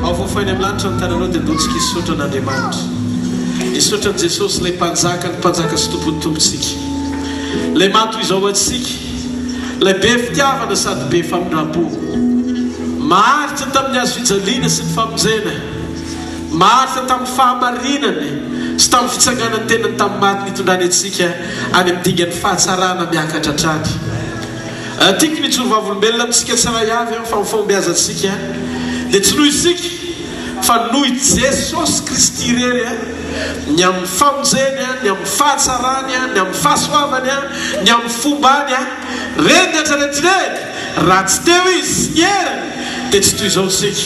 Ao fofoina amin'ny lanitra ny tananao dia ndao tsika hisaotra an'Andriamanitra. Hisaotra an'i Jesosy ilay Mpanjaka ny mpanjaka sy Tompon'ny tompontsika. Ilay maty ho izao ho antsika. Ilay be fitiavana sady be famindram-po. Maharitra tamin'ny hazo fijaliana sy ny famonjena. Maharitra tamin'ny fahamarinany sy tamin'ny fitsanganan'ny tenany tamin'ny maty nitondrany antsika any amin'ny dingan'ny fahatsarana miakatra hatrany. Tiako ny hijoro vavolombelona amintsika tsirairay avy aho fa ny fahombiazantsika dia tsy noho isika fa noho i Jesosy Kristy irery, ny amin'ny famonjeny, ny amin'ny fahatsarany, ny amin'ny fahasoavany, ny amin'ny fombany. Reny rehetra rehetra ireny, raha tsy teo Izy sy ny heriny dia tsy toy izao isika.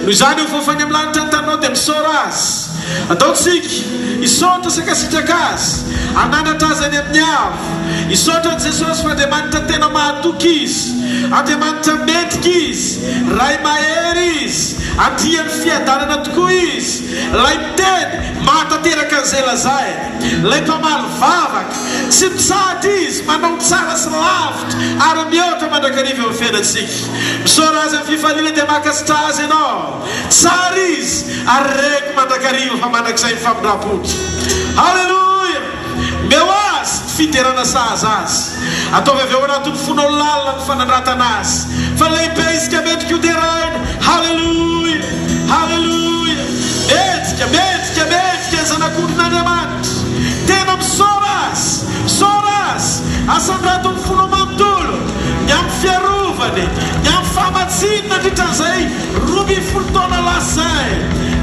Noho izany, ho fofany amin'ny lanitra ny taninao dia misaora Azy. Andao tsika hisaotra sy hankasitraka Azy, hanandratra Azy any amin'ny avo. Hisaotra an'i Jesosy fa Andriamanitra tena mahatoky Izy, Andriamanitra mendrika Izy, Ray mahery Izy, Andrian'ny fiadanana tokoa Izy, Ilay miteny, mahatanteraka an'izay lazainy, Ilay mpamaly vavaka. Tsy mitsahatra Izy, manao ny tsara sy lavitra ary mihoatra mandrakariva eo amin'ny fiainantsika. Misaora Azy amin'ny fifaliana dia mankasitraha Azy ianao. Tsara Izy ary reko mandrakariva fa mandrakizay ny famindram-pony. Haleloia! Omeo Azy ny fiderana sahaza Azy. Ataovy avy ao anatin'ny fonao lalina ny fanandratana Azy. Fa lehibe Izy ka mendrika ho deraina. Haleloia! Haleloia! Mendrika, mendrika, mendrika ny Zanak'ondrin'Andriamanitra. Tena misaora Azy! Misaora Azy! Asandrato ny fonao manontolo ny amin'ny fiarovany, ny amin'ny famatsiany nandritra an'izay 12 taona lasa izay,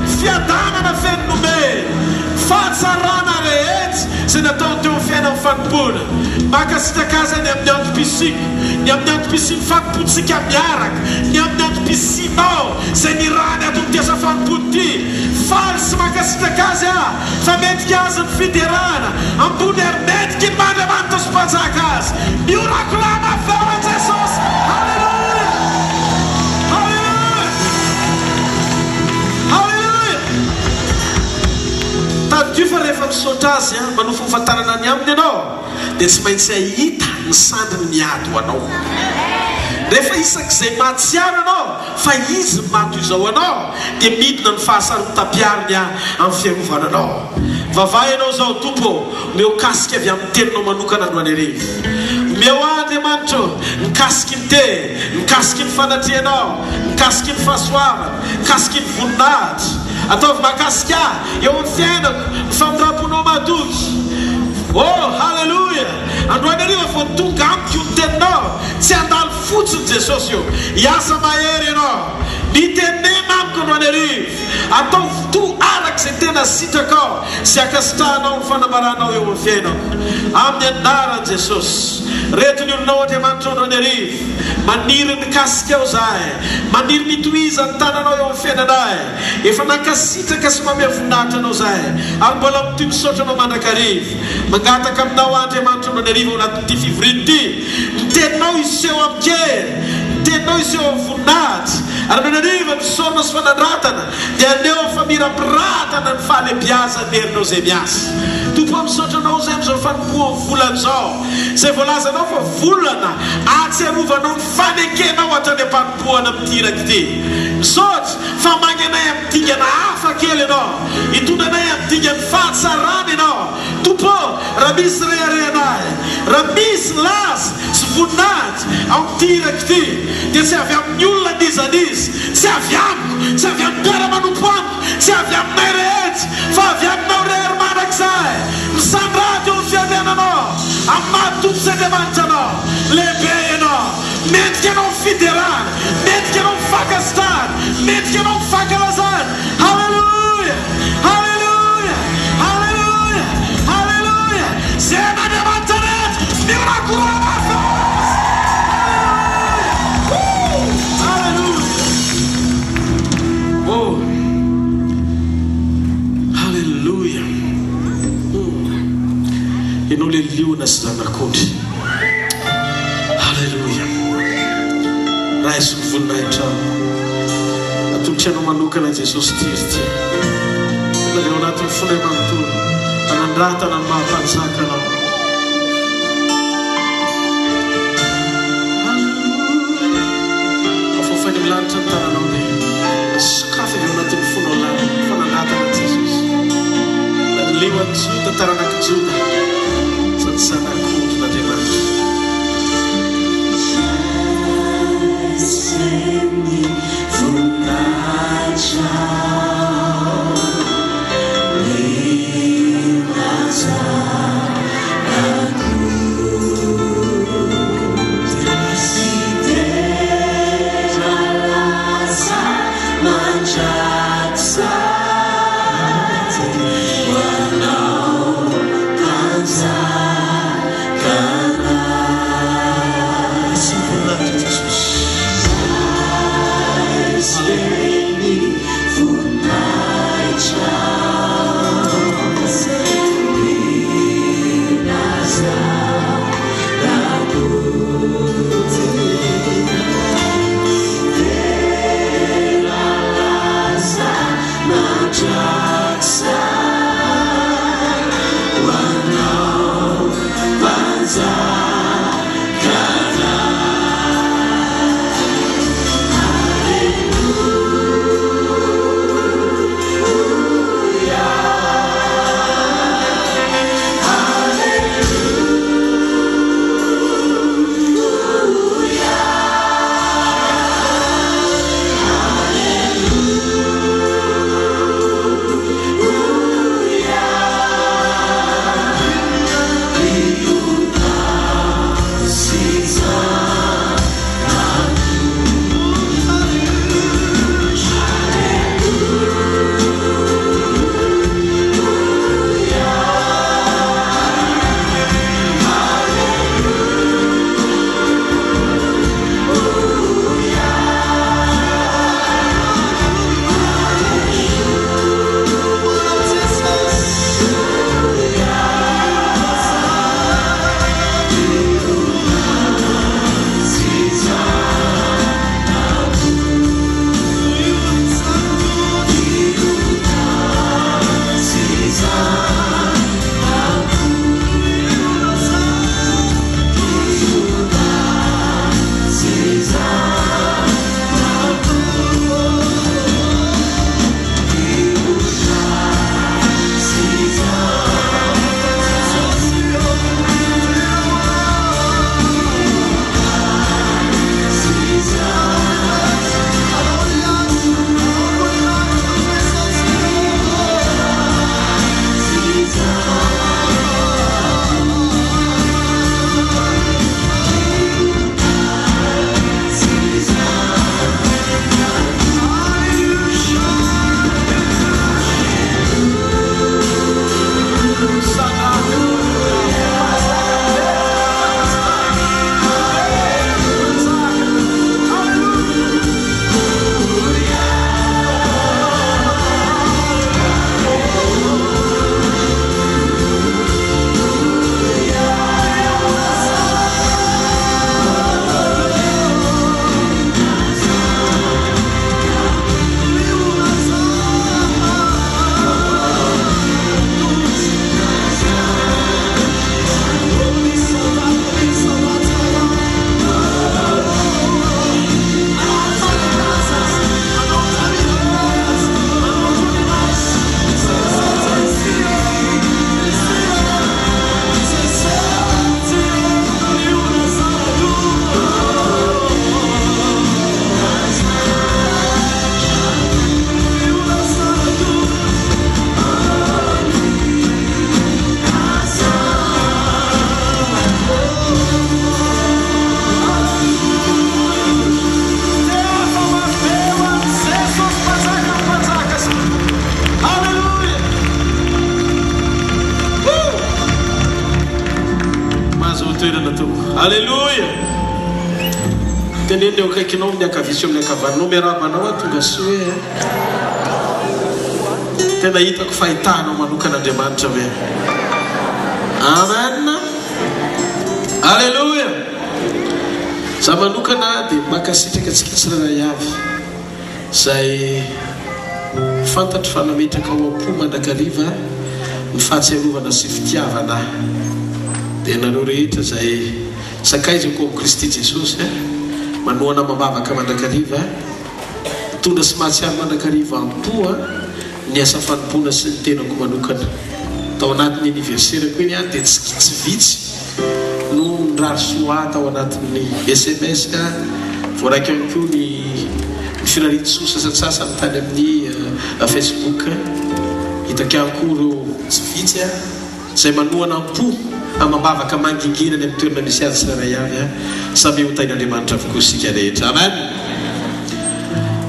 ny fiadanana feno nomeny, ny fahatsarana rehetra izay nataony teo amin'ny fiainan'ny fanompoana. Mankasitraka Azy ny amin'ny antom-pisiako, ny amin'ny antom-pisian'ny fanompoantsika miaraka, ny amin'ny antom-pisianao izay nirahany ato amin'ity asa fanompoana ity. Faly sy mankasitraka Azy aho fa mendrika Azy ny fiderana ambony ary mendrika ny maha Andriamanitra sy Mpanjaka Azy. Mihorakorahana mafy ho an'i Jesosy! Haleloia! Haleloia! Haleloia! Tadidio fa rehefa misaotra Azy, manofy ny fahatarana ny Aminy ianao, dia tsy maintsy hahita ny sandriny miady ho anao. Rehefa isak'izay mahatsiaro ianao fa Izy no maha toy izao anao, dia midina ny fahasarotam-piariny amin'ny fiarovana anao. Mivavaha ianao izao, Tompo ô, omeo kasika avy amin'ny Teninao manokana androany hariva. Omeo ahy, Andriamanitra ô, ny kasiky ny Teny, ny kasiky ny fanatrehanao, ny kasiky ny fahasoavana, ny kasiky ny voninahitra. Ataovy mahakasika ahy eo amin'ny fiainako ny famindram-ponao mahatoky. Oh, haleloia! Androany hariva vao tonga amiko ny Teninao, tsy handalo fotsiny Jesosy ô. Hiasa mahery Ianao. Mitenena amiko androany hariva. Ataovy toa araka izay tena sitrakao sy ankasitrahanao ny fanambaranao eo amin'ny fiainako. Amin'ny anaran'i Jesosy. Reto ny olonao Andriamanitra androany hariva. Maniry ny kasikao izahay. Maniry ny hitohizan'ny tananao eo amin'ny fiainanay. Efa nankasitraka sy mamehy voninahitra Anao izahay ary mbola mitohy misaotra Anao mandrakariva. Mangataka Aminao aho Andriamanitra androany hariva ao anatin'ity fivoriana ity. Ny Teninao hiseho amin-kery, ny Teninao hiseho amin'ny voninahitra. Ary androany hariva ny sorona sy fanandratana dia haneho amin'ny famirapiratana ny fahalebiazan'ny herinao izay miasa. Tompo ô, misaotra Anao izahay amin'izao fanompoan'ny volana izao, izay voalazanao fa volana ahatsiarovanao ny fanekenao hatrany am-panombohana amin'ity iraka ity. Misaotra fa magy anay amin'ny dingana hafa kely Ianao. Hitondra anay amin'ny dingan'ny fahatsarana Ianao. Tompo ô, raha misy reharehanay, raha misy laza sy voninahitra ao amin'ity iraka ity, dia tsy avy amin'ny olona n'iza n'iza, tsy avy amiko, tsy avy amin'ny mpiara-manompo amiko, tsy avy aminay rehetra, fa avy Aminao irery mandrakizay. Misandrahaka eo amin'ny fiandriananao, amin'ny maha Tompo sy Andriamanitra Anao. Lehibe Ianao. Mendrika Anao ny fiderana, mendrika Anao ny fankasitrahana, mendrika Anao ny fankalazana. Haleloia! Haleloia! Haleloia! Haleloia! Izay an'Andriamanitra rehetra, mihorakorahana mafy Azy! Haleloia! Woo! Haleloia! Oh! Haleloia! Ianao ilay liona sy zanak'ondry. Haleloia! Raiso ny voninahitrao. Atolotray Anao manokana Jesosy ity ry ity. Tena avy ao anatin'ny fonay manontolo, anandratana ny maha Mpanjaka Anao. Haleloia! Afoafoy any amin'ny lanitra ny tananao dia sokafy avy ao anatin'ny. Lioan'i Joda, taranak'i Joda, sady zanak'ondrin'Andriamanitra. Aleloia! Teneno eo akaikinao amin'ny ankavia sy eo amin'ny ankavananao, miarahaba anao aho tonga soa e. Tena hitako fahitahanao manokana Andriamanitra ve. Amen. Aleloia! Za manokana dia mankasitraka antsika tsirairay avy izay fantatro fa nametraka ao am-po mandrakariva ny fahatsiarovana sy fitiavana ahy. Dia ianareo rehetra izay sakaizako ao amin'i Kristy Jesosy, manohana amam-bavaka mandrakariva, mitondra sy mahatsiaro mandrakariva am-po ny asa fanompoana sy ny tenako manokana. Tao anatin'ny anniversaire-ko iny dia tsy tsy vitsy no nirary soa ahy tao anatin'ny sms. Voaraiko ihany koa ny ny firarian-tsoa sasantsasany tany amin'ny Facebook. Hitako ihany koa ireo tsy vitsy izay manohana am-po amam-bavaka mangingina any amin'ny toerana misy azy tsirairay avy. Samia ho tahin'Andriamanitra avokoa isika rehetra. Amen!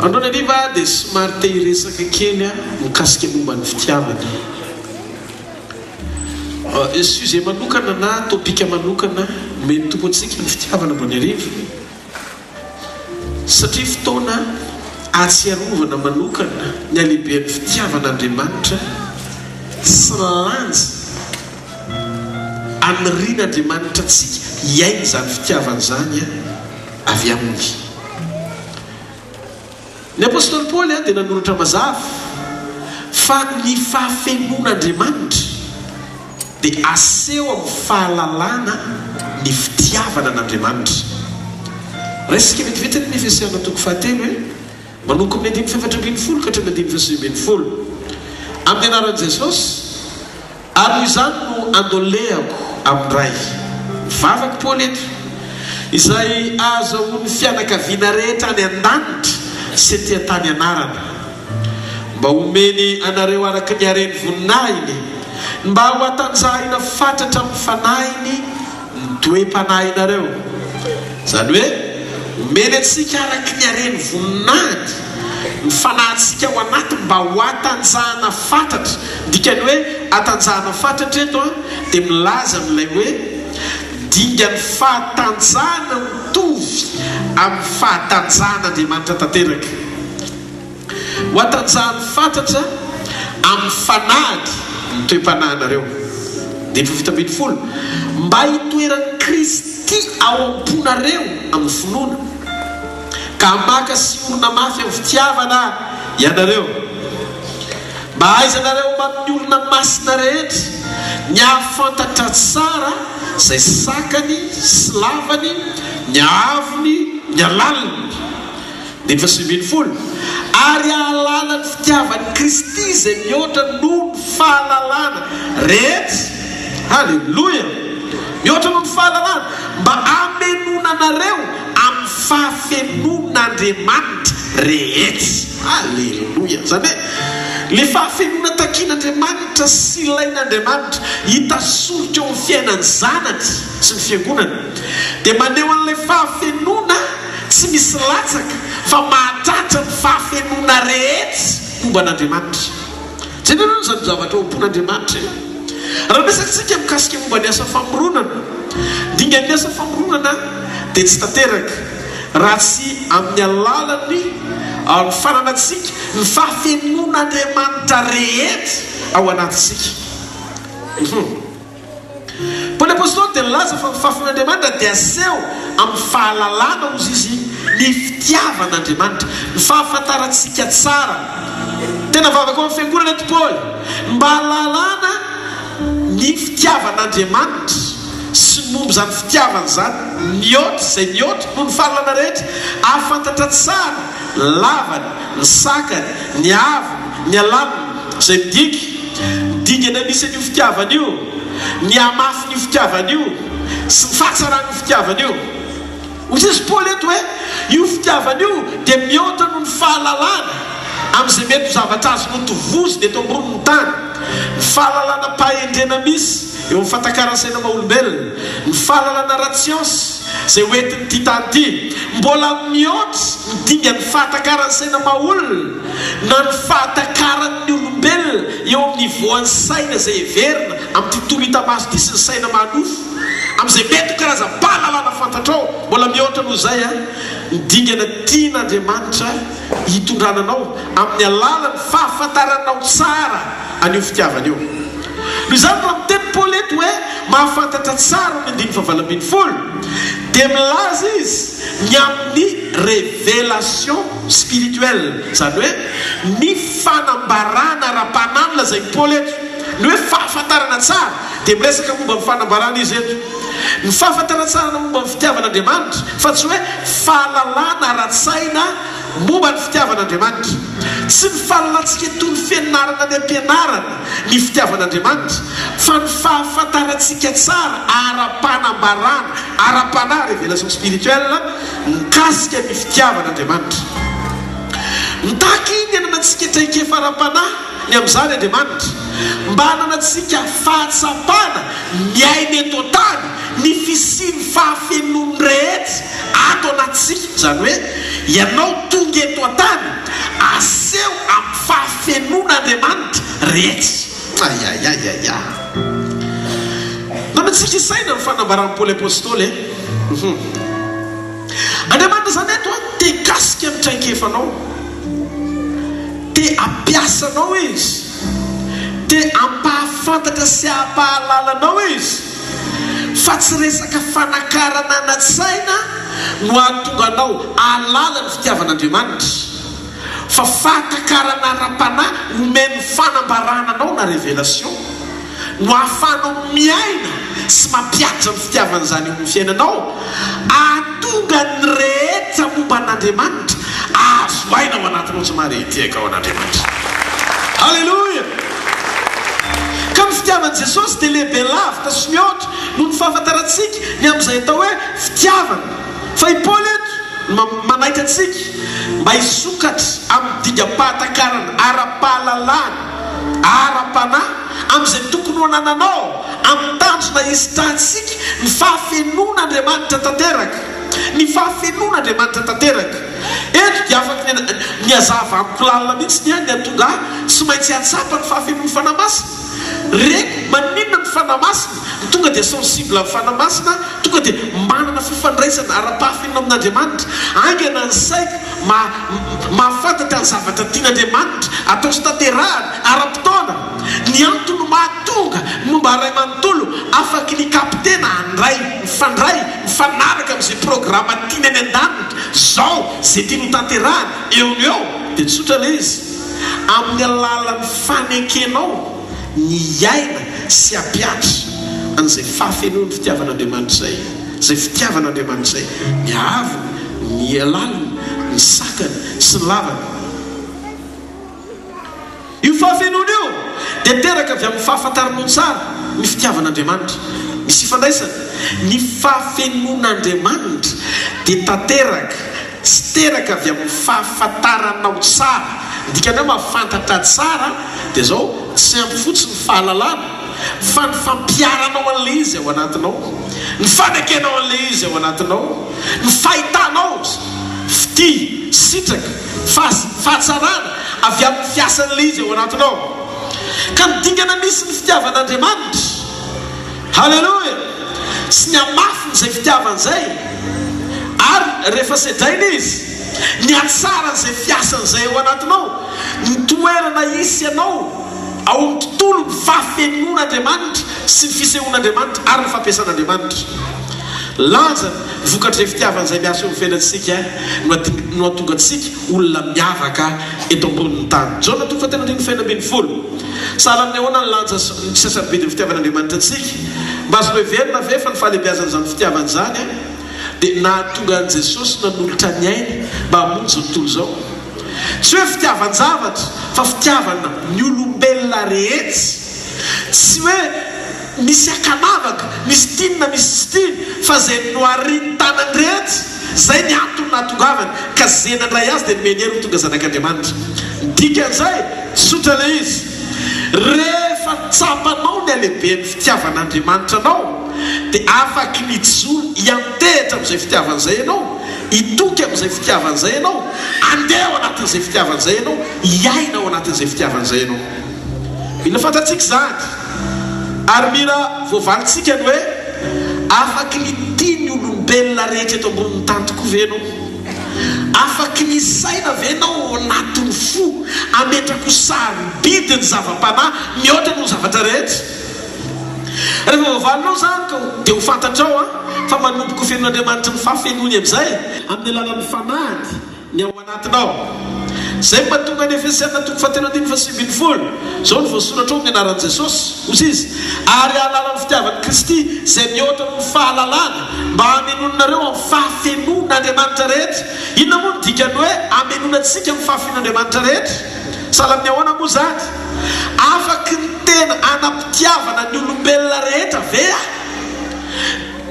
Androany hariva dia somary te hiresaka kely mikasika momba ny fitiavana. Sujet manokana na topic manokana nomen'ny Tompo antsika ny fitiavana ambony hariva. Satria fotoana ahatsiarovana manokana ny halehiben'ny fitiavan'Andriamanitra sy ny lanja anirian'Andriamanitra antsika hiaina izany fitiavana izany avy Aminy. Ny apostoly Paoly dia nanoratra mazava fa ny fahafenoan'Andriamanitra dia aseho amin'ny fahalalana ny fitiavana an'Andriamanitra. Raisika vetivety anie ny Efesiana toko fahatelo e, manomboka amin'ny andininy fahefatra ambin'ny folo ka hatramin'ny andininy fahasivy ambin'ny folo. Amin'ny anaran'i Jesosy, Ary noho izany no andolehako amin'ny Ray. Mivavaka i Paoly eto, izay ahazahoan'ny fianakaviana rehetra any an-danitra sy ety an-tany anarana, mba homeny anareo araka ny haren'ny voninahiny, mba hohatanjahina fatratra amin'ny fanahiny ny toe-panahinareo. Izany hoe, omeny antsika araka ny haren'ny voninahiny, ny fanahintsika ao anaty mba ho hatanjahana fatratra. Ny dikan'ny hoe hatanjahana fatratra eto dia milaza amin'ilay hoe dingan'ny fahatanjahana mitovy amin'ny fahatanjahan'Andriamanitra tanteraka. Ho hatanjahany fatratra amin'ny fanahiny ny toe-panahinareo. Andininy faha-17, Mba hitoeran'i Kristy ao am-ponareo amin'ny finoana, ka hamaka sy hiorina mafy amin'ny fitiavana ianareo, mba hahaizanareo mbamin'ny olona masina rehetra ny hahafantatra tsara izay sakany sy lavany, ny haavony, ny halaliny. Andininy faha-19, Ary hahalala ny fitiavan'i Kristy izay mihoatra noho ny fahalalana rehetra, haleloia, mihoatra noho ny fahalalana, mba hamenoana anareo amin'ny fahafenoan'Andriamanitra rehetra. Haleloia! Izany hoe, ilay fahafenoana takian'Andriamanitra sy ilain'Andriamanitra hita soritra eo amin'ny fiainan'ny zanany sy ny fiangonany, dia maneho an'ilay fahafenoana, Tsy misy latsaka fa mahatratra ny fahafenoana rehetra momba an'Andriamanitra. Jereo aloha izany zavatra ao am-pon'Andriamanitra e! Raha miresaka isika mikasika momba ny asa famoronana, ny dingan'ny asa famoronana dia tsy tanteraka raha tsy amin'ny alalan'ny ny fananantsika ny fahafenoan'Andriamanitra rehetra ao anatintsika. Paoly Apostoly dia nilaza fa ny fahafoan'Andriamanitra dia aseho amin'ny fahalalana, hozy izy, ny fitiavan'Andriamanitra, ny fahafantarantsika tsara. Tena vavaka ao amin'ny fiangonana eto Paoly, ny mba hahalalana ny fitiavan'Andriamanitra sy ny momba izany fitiavana izany, mihoatra izay mihoatra noho ny fahalalana rehetra, hahafantatra tsara ny lavany, ny sakany, ny haavony, ny halaliny, izay midika. Ny dingana misy an'io fitiavana io, ny hamafin'io fitiavana io, sy ny fahatsaran'io fitiavana io. Hoy izy Paoly eto hoe, io fitiavana io dia mihoatra noho ny fahalalana amin'izay mety ho zavatra azo notovozina eto ambonin'ny tany. Ny fahalalana-pahendrena misy eo amin'ny fatakaran'ny saina maha-olombelona, ny fahalalana ara-tsiansa izay ho entin'ity tany ity, mbola mihoatra ny dingan'ny fahatakaran'ny saina maha-olona. na ny fahatakaran'ny olombelona eo amin'ny niveau-n'ny saina izay heverina amin'ity tontolo hita maso ity sy ny saina maha-nofo, amin'izay mety ho karazam-pahalalana fantatrao, mbola mihoatra noho izay ny dingana tian'Andriamanitra hitondrana anao amin'ny alalan'ny fahafantaranao tsara an'io fitiavana io. Noho izany, raha miteny Paoly eto hoe mahafantatra tsara ny andininy fahavalo ambin'ny folo, dia milaza izy ny amin'ny révélation spirituelle, izany hoe ny fanambarana ara-panahy no lazain'i Paoly eto. Ny hoe fahafantarana tsara dia miresaka momba ny fanambarana izy eto. Ny fahafantarana tsara momba ny fitiavan'Andriamanitra, fa tsy hoe fahalalana ara-tsaina. momba ny fitiavan'Andriamanitra. Tsy ny fahalalantsika toy ny fianarana any am-pianarana ny fitiavan'Andriamanitra, fa ny fahafantarantsika tsara ara-panambarana, ara-panahy, révélation spirituelle, mikasika ny fitiavan'Andriamanitra. Mitaky ny hananantsika traikefa ara-panahy ny amin'izany Andriamanitra, mba hananantsika fahatsapana miaina eto an-tany ny fisian'ny fahafenoany rehetra ato anatintsika, izany hoe ianao tonga eto an-tany, aseho amin'ny fahafenoan'Andriamanitra rehetra. Aiaiaiaia. Namantsika isaina ny fanambaran'i Paoly Apostoly e. Hum. Andriamanitra izany eto an, te hikasika ny traikefanao. Te hampiasa anao Izy. Te hampahafantatra sy hampahalala anao Izy. Fa tsy resaka fanakarana ana-tsaina no hahatonga anao hahalala ny fitiavan'Andriamanitra. Fa fahatakarana ara-panahy omen'ny fanambarana anao na révélation no ahafahanao miaina sy mampihatra ny fitiavana izany eo amin'ny fiainanao, hahatonga ny rehetra momba an'Andriamanitra hahazo aina ao anatinao tsy mahare hitehaka ao an'Andriamanitra. Haleloia! Ka ny fitiavan'i Jesosy dia lehibe lavitra sy mihoatra noho ny fahafantarantsika ny amin'izay atao hoe fitiavana. Fa i Paoly eto no manaitra antsika mba hisokatra amin'ny dingam-pahatakarana ara-pahalalana, ara-panahy, amin'izay tokony ho anananao, amin'ny tanjona hisitrahantsika ny fahafenoan'Andriamanitra tanteraka. Ny fahafenoan'Andriamanitra tanteraka. Eto dia afaky ny ny hazava amiko lalina mihitsy ny ahy ny hahatonga ahy tsy maintsy hahatsapa ny fahafenoan'ny Fanahy Masina. Reko maninona ny Fanahy Masina no tonga dia sensible amin'ny Fanahy Masina, tonga dia manana fifandraisana ara-pahafenoana amin'Andriamanitra. Haingana ny saiko ma mahafantatra ny zavatra tian'Andriamanitra atao sy tanterahana ara-potoana. Ny antony mahatonga ny momba Ray manontolo afaky ny kapitena handray, mifandray, mifanaraka amin'izay programa tiany any an-danitra, zao izay tiany ho tanterahana eo no eo, dia tsotra ilay izy, amin'ny alalan'ny fanekenao ny hiaina sy hampihatra an'izay fahafenoan'ny fitiavan'Andriamanitra izay, izay fitiavan'Andriamanitra izay, ny haavony, ny laliny, ny sakany sy ny lavany. Io fahafenoana io dia teraka avy amin'ny fahafantaranao tsara ny fitiavan'Andriamanitra. Misy ifandraisany. Ny fahafenoan'Andriamanitra dia tanteraka sy teraka avy amin'ny fahafantaranao tsara. Ny dikan'ny hoe mahafantatra tsara dia izao, tsy ampy fotsiny ny fahalalana fa ny fampiharanao an'ilay izy ao anatinao, ny fanekenao an'ilay izy ao anatinao, ny fahitanao fitia, sitraka, Fahatsarana avy amin'ny fiasan'ilay izy ao anatinao. Ka ny dingana misy ny fitiavan'Andriamanitra, Haleloia, sy ny hamafin'izay fitiavana izay, ary rehefa sedraina izy, ny hatsaran'izay fiasany izay ao anatinao, ny toerana hisy anao ao amin'ny tontolon'ny fahafenoan'Andriamanitra sy ny fisehoan'Andriamanitra ary ny fampiasan'Andriamanitra. Lanjany, Vokatr'izay fitiavana izay miasa eo amin'ny fiainantsika no no hahatonga antsika olona miavaka eto ambonin'ny tany. Jaona toko fahatelo andininy fahenina 16. Sahala amin'ny ahoana ny lanja sy ny sasarobidin'ny fitiavan'Andriamanitra antsika? Mba azo noheverina ve fa ny fahalehibiazan'izany fitiavana izany dia nahatonga an'i Jesosy nanolotra ny ainy mba hamonjy izao tontolo izao? Tsy hoe fitiavan-javatra fa fitiavana ny olombelona rehetra. Tsy hoe misy ankanavaka, misy tiany na misy tsy tiany, fa izay noharin'ny tanany rehetra, izay ny antony nahatongavany, ka izay nandray azy dia nomeny hery ho tonga zanak'Andriamanitra. Ny dikan'izay, tsotra ilay izy, rehefa tsapanao ny halehiben'ny fitiavan'Andriamanitra anao, dia afaky mijoro hiantehitra amin'izay fitiavana izay ianao, hitoky amin'izay fitiavana izay ianao, handeha ao anatin'izay fitiavana izay ianao, hiaina ao anatin'izay fitiavana izay ianao. Mila fantatsika izany, ary mila voavalintsika ny hoe, Afaky ny tia ny olombelona rehetra eto ambonin'ny tany tokoa ve ianao? Afaky ny hisaina ve ianao ao anatin'ny fo hametraka ho sarobidy ny zava-panahy mihoatra noho ny zavatra rehetra? Rehefa voavalinao izany ka dia ho fantatrao fa manomboka ho fenon'Andriamanitra ny fahafenoany amin'izay, amin'ny alalan'ny Fanahiny, ny ao anatinao. Izay no mahatonga ny Efesiana toko fahatelo andininy fahasivy ambin'ny folo. Izao no voasoratra ao amin'ny anaran'i Jesosy, hoy izy, Ary hahalala ny fitiavan'i Kristy izay mihoatra noho ny fahalalana, mba hamenoanareo amin'ny fahafenoan'Andriamanitra rehetra. Inona moa no dikan'ny hoe hamenoana antsika amin'ny fahafenoan'Andriamanitra rehetra? Sahala amin'ny ahoana moa izany? Afaky ny tena hanam-pitiavana ny olombelona rehetra ve aho?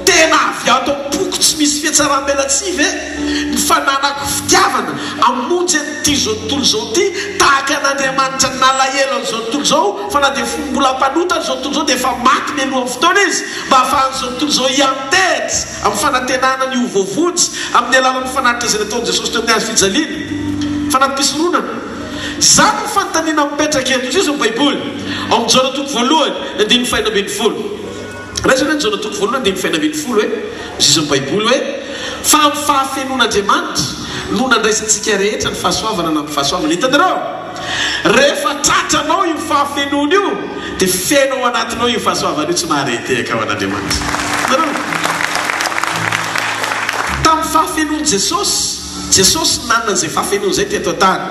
Tena avy ato am-poko tsy misy fihatsaram-belatsihy ve ny fananako fitiavana hamonjy an'ity izao tontolo izao ity tahaka an'Andriamanitra nalahelo an'izao tontolo izao fa na dia fony mbola mpanota ary izao tontolo izao dia efa maty mialohan'ny fotoana izy mba hahafahan'izao tontolo izao hiantehitra amin'ny fanantenana ny ho voavonjy amin'ny alalan'ny fanatitra izay nataon'i Jesosy teo amin'ny hazo fijaliana fanati-pisoronana. Izany no fanontaniana mipetraka eto. Hoy izy ny Baiboly ao amin'ny Jaona toko voalohany andininy fahenina ambin'ny folo. Raiso anie ny Jaona toko voalohany andininy fahenina ambin'ny folo hoe, mizizo ny Baiboly hoe, Fa amin'ny fahafenoan'Andriamanitra no nandraisantsika rehetra ny fahasoavana na amin'ny fahasoavana. Hitanareo? Rehefa tratranao io fahafenoana io, dia feno ao anatinao io fahasoavana io, tsy mahare tehaka ho an'Andriamanitra. Hitanareo? Tamin'ny fahafenoan'i Jesosy, Jesosy no nanana an'izay fahafenoana izay teto an-tany.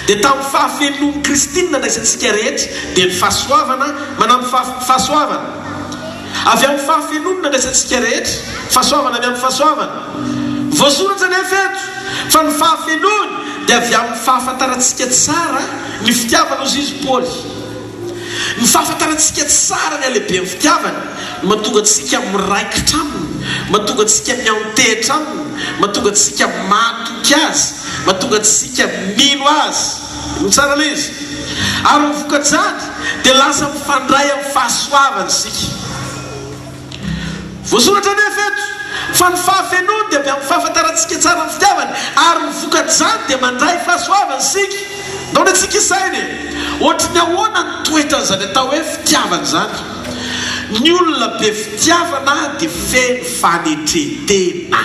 Dia tamin'ny fahafenoan'i Kristy no nandraisantsika rehetra, dia ny fahasoavana manampy fahasoavana. Avy amin'ny fahafenoany no nandraisantsika rehetra, fahasoavana avy amin'ny fahasoavana. Voasoratra anefa eto fa ny fahafenoany dia avy amin'ny fahafantarantsika tsara ny fitiavana, hozy izy Paoly. Ny fahafantarantsika tsara ny halehiben'ny fitiavany no mahatonga antsika miraikitra aminy, mahatonga antsika miantehitra aminy, mahatonga antsika matoky azy, mahatonga antsika mino azy. Henoy tsara ilay izy. Ary ny vokatr'izany dia lasa mifandray amin'ny fahasoavany isika. Voasoratra anefa eto fa ny fahafenoany dia avy amin'ny fahafantarantsika tsara ny fitiavany, ary ny vokatr'izany dia mandray fahasoavana isika. Ndao anie tsika hisaina e! Ohatry ny ahoana ny toetran'izany atao hoe fitiavana izany? Ny olona be fitiavana dia feno fanetren-tena.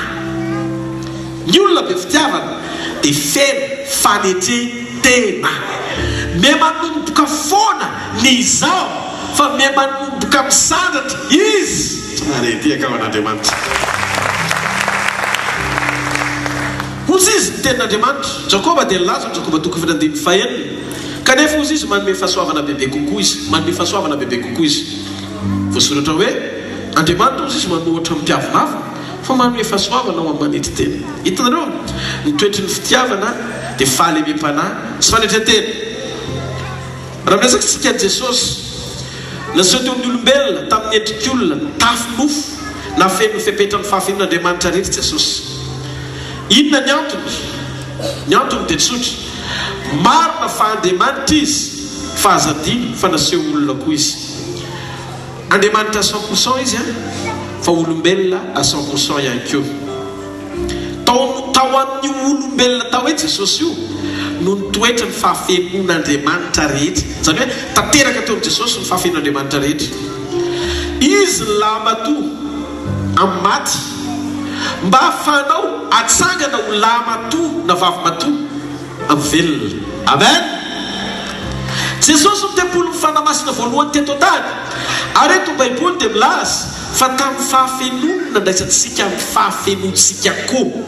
Ny olona be fitiavana dia feno fanetren-tena. Miha-manomboka foana ny izaho fa miha-manomboka misandratra izy. Ary ety akao an'Andriamanitra. Hozy izy ny tenin'Andriamanitra. Jakoba dia nilaza ao Jakoba toko efatra andininy fahenina. Kanefa hozy izy manome fahasoavana bebe kokoa izy. Manome fahasoavana bebe kokoa izy. Voasoratra hoe, Andriamanitra hozy izy manohatra amin'ny mpiavonavona. Fa manome fahasoavana ho amin'ny manetry tena. Hitanareo? Ny toetry ny fitiavana dia fahalemem-panahy sy fanetren-tena. Raha miresaka isika an'i Jesosy, naseho teo amin'ny olombelona tamin'ny endrik'olona, nitafy nofo, nahafeno ny fepetran'ny fahafenoan'Andriamanitra rehetra Jesosy. Inona ny antony? Ny antony dia tsotra. Marina fa Andriamanitra Izy, fa aza adino fa naseho olona koa Izy. Andriamanitra à 100% izy an, fa olombelona à 100% ihany koa. Tao tao amin'io olombelona atao hoe Jesosy io no nitoetra ny fahafenoan'Andriamanitra rehetra. Izany hoe tanteraka teo amin'i Jesosy ny fahafenoan'Andriamanitra rehetra. Izy ny lahimatoa amin'ny maty mba hahafahanao atsangana ho lahimatoa na vavimatoa. Amin'ny velona. Amen! Jesosy no tempolin'ny Fanahy Masina voalohany teto an-tany. Ary eto ny Baiboly dia milaza fa tamin'ny fahafenoany no nandraisantsika ny fahafenoantsika koa.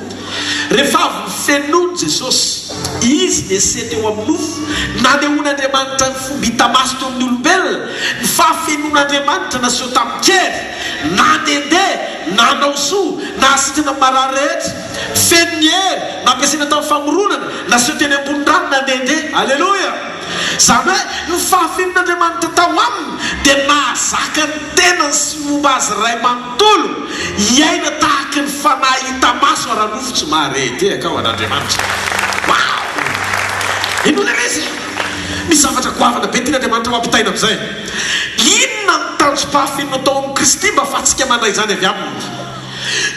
Rehefa avy nofenoiny Jesosy, Izy niseho teo amin'ny nofo, nanehoan'Andriamanitra ny fomba hita maso teo amin'ny olombelona, ny fahafenoan'Andriamanitra naseho tamin-kery, nandehandeha, nanao soa, nahasitrana ny marary rehetra. Feno ny hery nampiasaina tamin'ny famoronana, naseho teny ambony rano nandehandeha. Aleloia! Izany hoe, ny fahafenon'Andriamanitra tao aminy dia nahazaka ny tenany sy ny momba azy iray manontolo hiaina tahaky ny fanahy hita maso ara-nofo tsy mahare tehaka ho an'Andriamanitra. Wow! Inona re izay? Misy zavatra goavana be tian'Andriamanitra ho ampitaina amin'izay. Inona ny tanjom-pahafenoana tao amin'i Kristy mba ahafahantsika mandray izany avy aminy?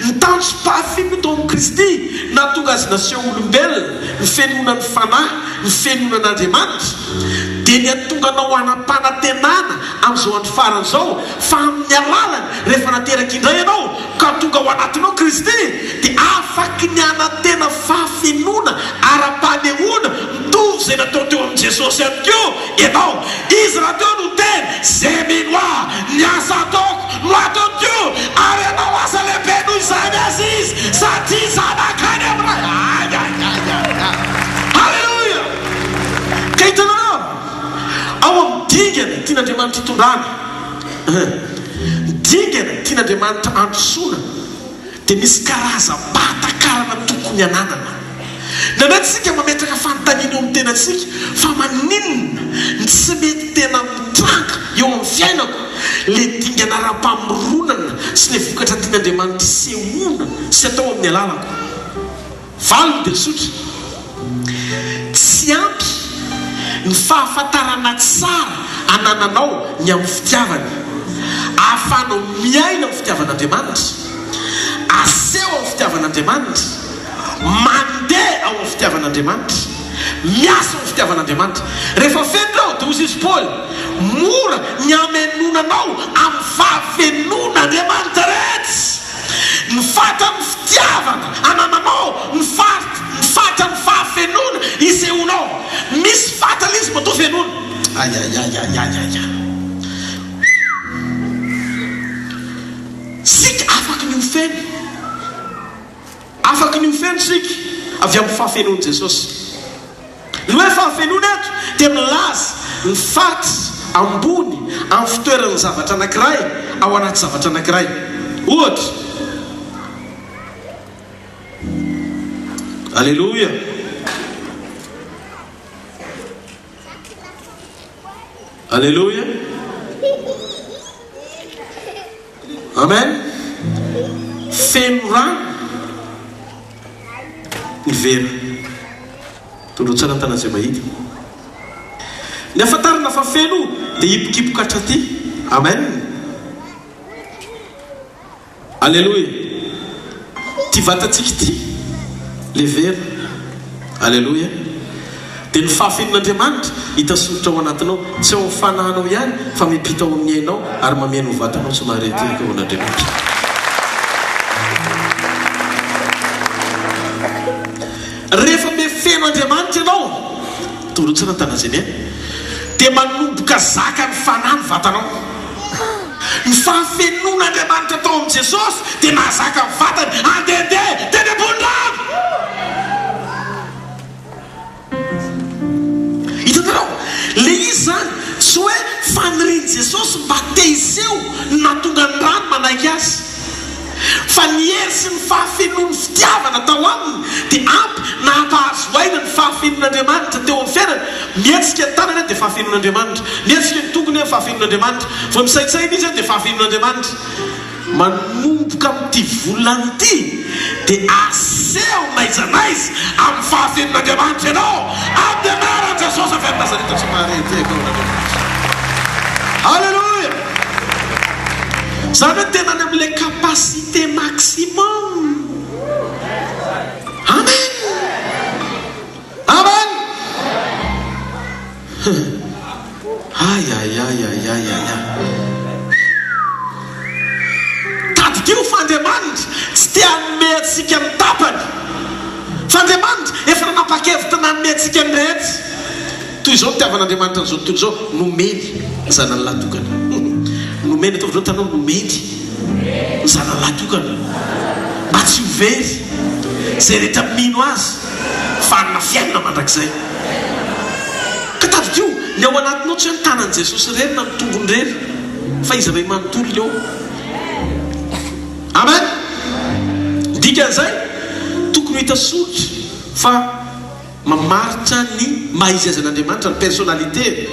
Ny tanjom-pahafenoana tao amin'i Kristy nahatonga Azy naseho olombelona, ny fenoana ny Fanahy, ny fenoana an'Andriamanitra, dia ny hahatonga anao hanam-panantenana amin'izao andro farany izao fa amin'ny alalany, rehefa nateraka indray ianao ka tonga ao anatinao Kristy, dia afaky ny hanantena fahafenoana ara-panehoana mitovy izay natao teo amin'i Jesosy ihany koa ianao. Izy rahateo no teny, Ze mino Ahy, ny asa ataoko no ataony koa, ary hanao asa lehibe noho izany aza izy, satria Zanaka any amin'ny Ray. Ay, ay, ay, ay, ay. Haleloia! Dingana tian'Andriamanitra hitondrana, ny dingana tian'Andriamanitra handrosoana dia misy karazam-pahatakarana tokony hananana. Indraindray tsika mametraka fanontaniana eo amin'ny tenantsika fa maninona ny tsy mety tena mitranga eo amin'ny fiainako le dingana ara-pamoronana sy le vokatra tian'Andriamanitra hisehoana sy atao amin'ny alalako. Valiny dia tsotra, tsy ampy ny fahafantarana tsara anananao ny amin'ny fitiavany, ahafahanao miaina amin'ny fitiavan'Andriamanitra, aseho amin'ny fitiavan'Andriamanitra, mandeha ao amin'ny fitiavan'Andriamanitra, miasa ao amin'ny fitiavan'Andriamanitra. Rehefa feno ireo, dia hoy izy Paoly, mora ny hamenoana anao amin'ny fahafenoan'Andriamanitra rehetra. Ny fatran'ny fitiavana anananao, ny fat, ny fatran'ny fahafenoana isehoanao. Misy fatra ilay izy matoa fenoina. Ayayayayayaya. Isika afaky ny ho feno. Afaky ny ho feno isika avy amin'ny fahafenoan'i Jesosy. Ny hoe fahafenoana eto dia milaza ny faritra ambony amin'ny fitoeran'ny zavatra anankiray ao anaty zavatra anankiray. Ohatra. Aleloia! Aleloia! Amen! Feno rano ny vera. Tondroy tsara ny tanana izay mahita. Ny ahafantarana fa feno dia hipokipoka hatraty. Amen! Aleloia! Ity vatantsika ity, le vera. Aleloia! Dia ny fahafenoan'Andriamanitra hita soritra ao anatinao, tsy ao amin'ny fanahinao ihany, fa miampita ao amin'ny ainao ary mameno ny vatanao tsy mahare tehaka ho an'Andriamanitra. Rehefa mefeno Andriamanitra ianao, tondroy tsara ny tanana izay mihaino, dia manomboka zakan'ny fanahy ny vatanao. Ny fahafenoan'Andriamanitra tao amin'i Jesosy dia nahazaka ny vatany handehandeha teny ambony rano. Hitanareo? Ilay izy izany tsy hoe fanirian'i Jesosy mba te hiseho no nahatonga ny rano manaiky azy. Fa ny hery sy ny fahafenoan'ny fitiavana tao aminy dia ampy nampahazo aina ny fahafenoan'Andriamanitra teo amin'ny fiainany. Mihetsika ny tanany dia fahafenoan'Andriamanitra. Mihetsika ny tongony fahafenoan'Andriamanitra. Vao misaintsaina izy dia fahafenoan'Andriamanitra. Manomboka amin'ity volana ity dia aseho n'aiza n'aiza amin'ny fahafenoan'Andriamanitra ianao amin'ny anaran'i Jesosy avy any Nazareta tsy mahare tehaka ao an'Andriamanitra. Alléluia! Izany hoe tena any amin'ilay capacité maximum. Amen! Amen! Ay ay ay ay ay ay ay. Tadidio fa Andriamanitra tsy te hanome antsika ny tapany. Fa Andriamanitra efa nanapa-kevitra nanome antsika ny rehetra. Toy izao nitiavan'Andriamanitra an'izao tontolo izao, nomeny ny Zanany lahy tokana. Nomeny, ataovy izao ny tananao, nomeny ny Zanany lahy tokana mba tsy ho very izay rehetra mino Azy fa hanana fiainana mandrakizay. Ka tadidio, ny ao anatinao tsy hoe ny tanan'i Jesosy irery na ny tongony irery, fa Izy iray manontolo ny ao. Amen! Ny dikan'izay, tokony ho hita soritra fa Mamaritra ny maha izy azy an'Andriamanitra, ny personnalité-ny,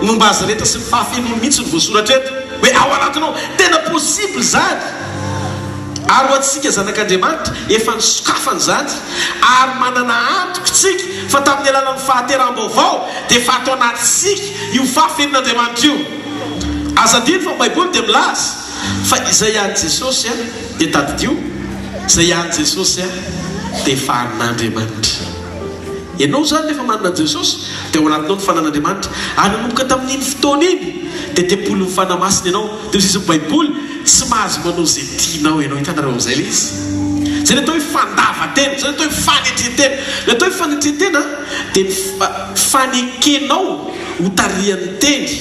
ny momba azy rehetra sy ny fahafenoany mihitsy no voasoratra eto, hoe ao anatinao. Tena possible izany. Ary ho antsika zanak'Andriamanitra, efa nisokafana izany, ary manana antoka isika fa tamin'ny alalan'ny fahateraham-baovao dia efa ato anatintsika io fahafenon'Andriamanitra io. Aza adino fa ny Baiboly dia milaza fa izay an'i Jesosy dia tadidio, izay an'i Jesosy dia efa an'Andriamanitra. Ianao izany rehefa manana an'i Jesosy dia ao anatinao ny fanan'Andriamanitra. Ary nanomboka tamin'iny fotoana iny dia tempolin'ny Fanahy Masina ianao. Dia hoy izy ny Baiboly, tsy mahazo manao izay tianao ianao. Hitanareo amin'izay ilay izy? Izay ny atao hoe fandavan-tena, izay ny atao hoe fanetren-tena. Ny atao hoe fanetren-tena dia ny fanekenao ho tarihan'ny teny.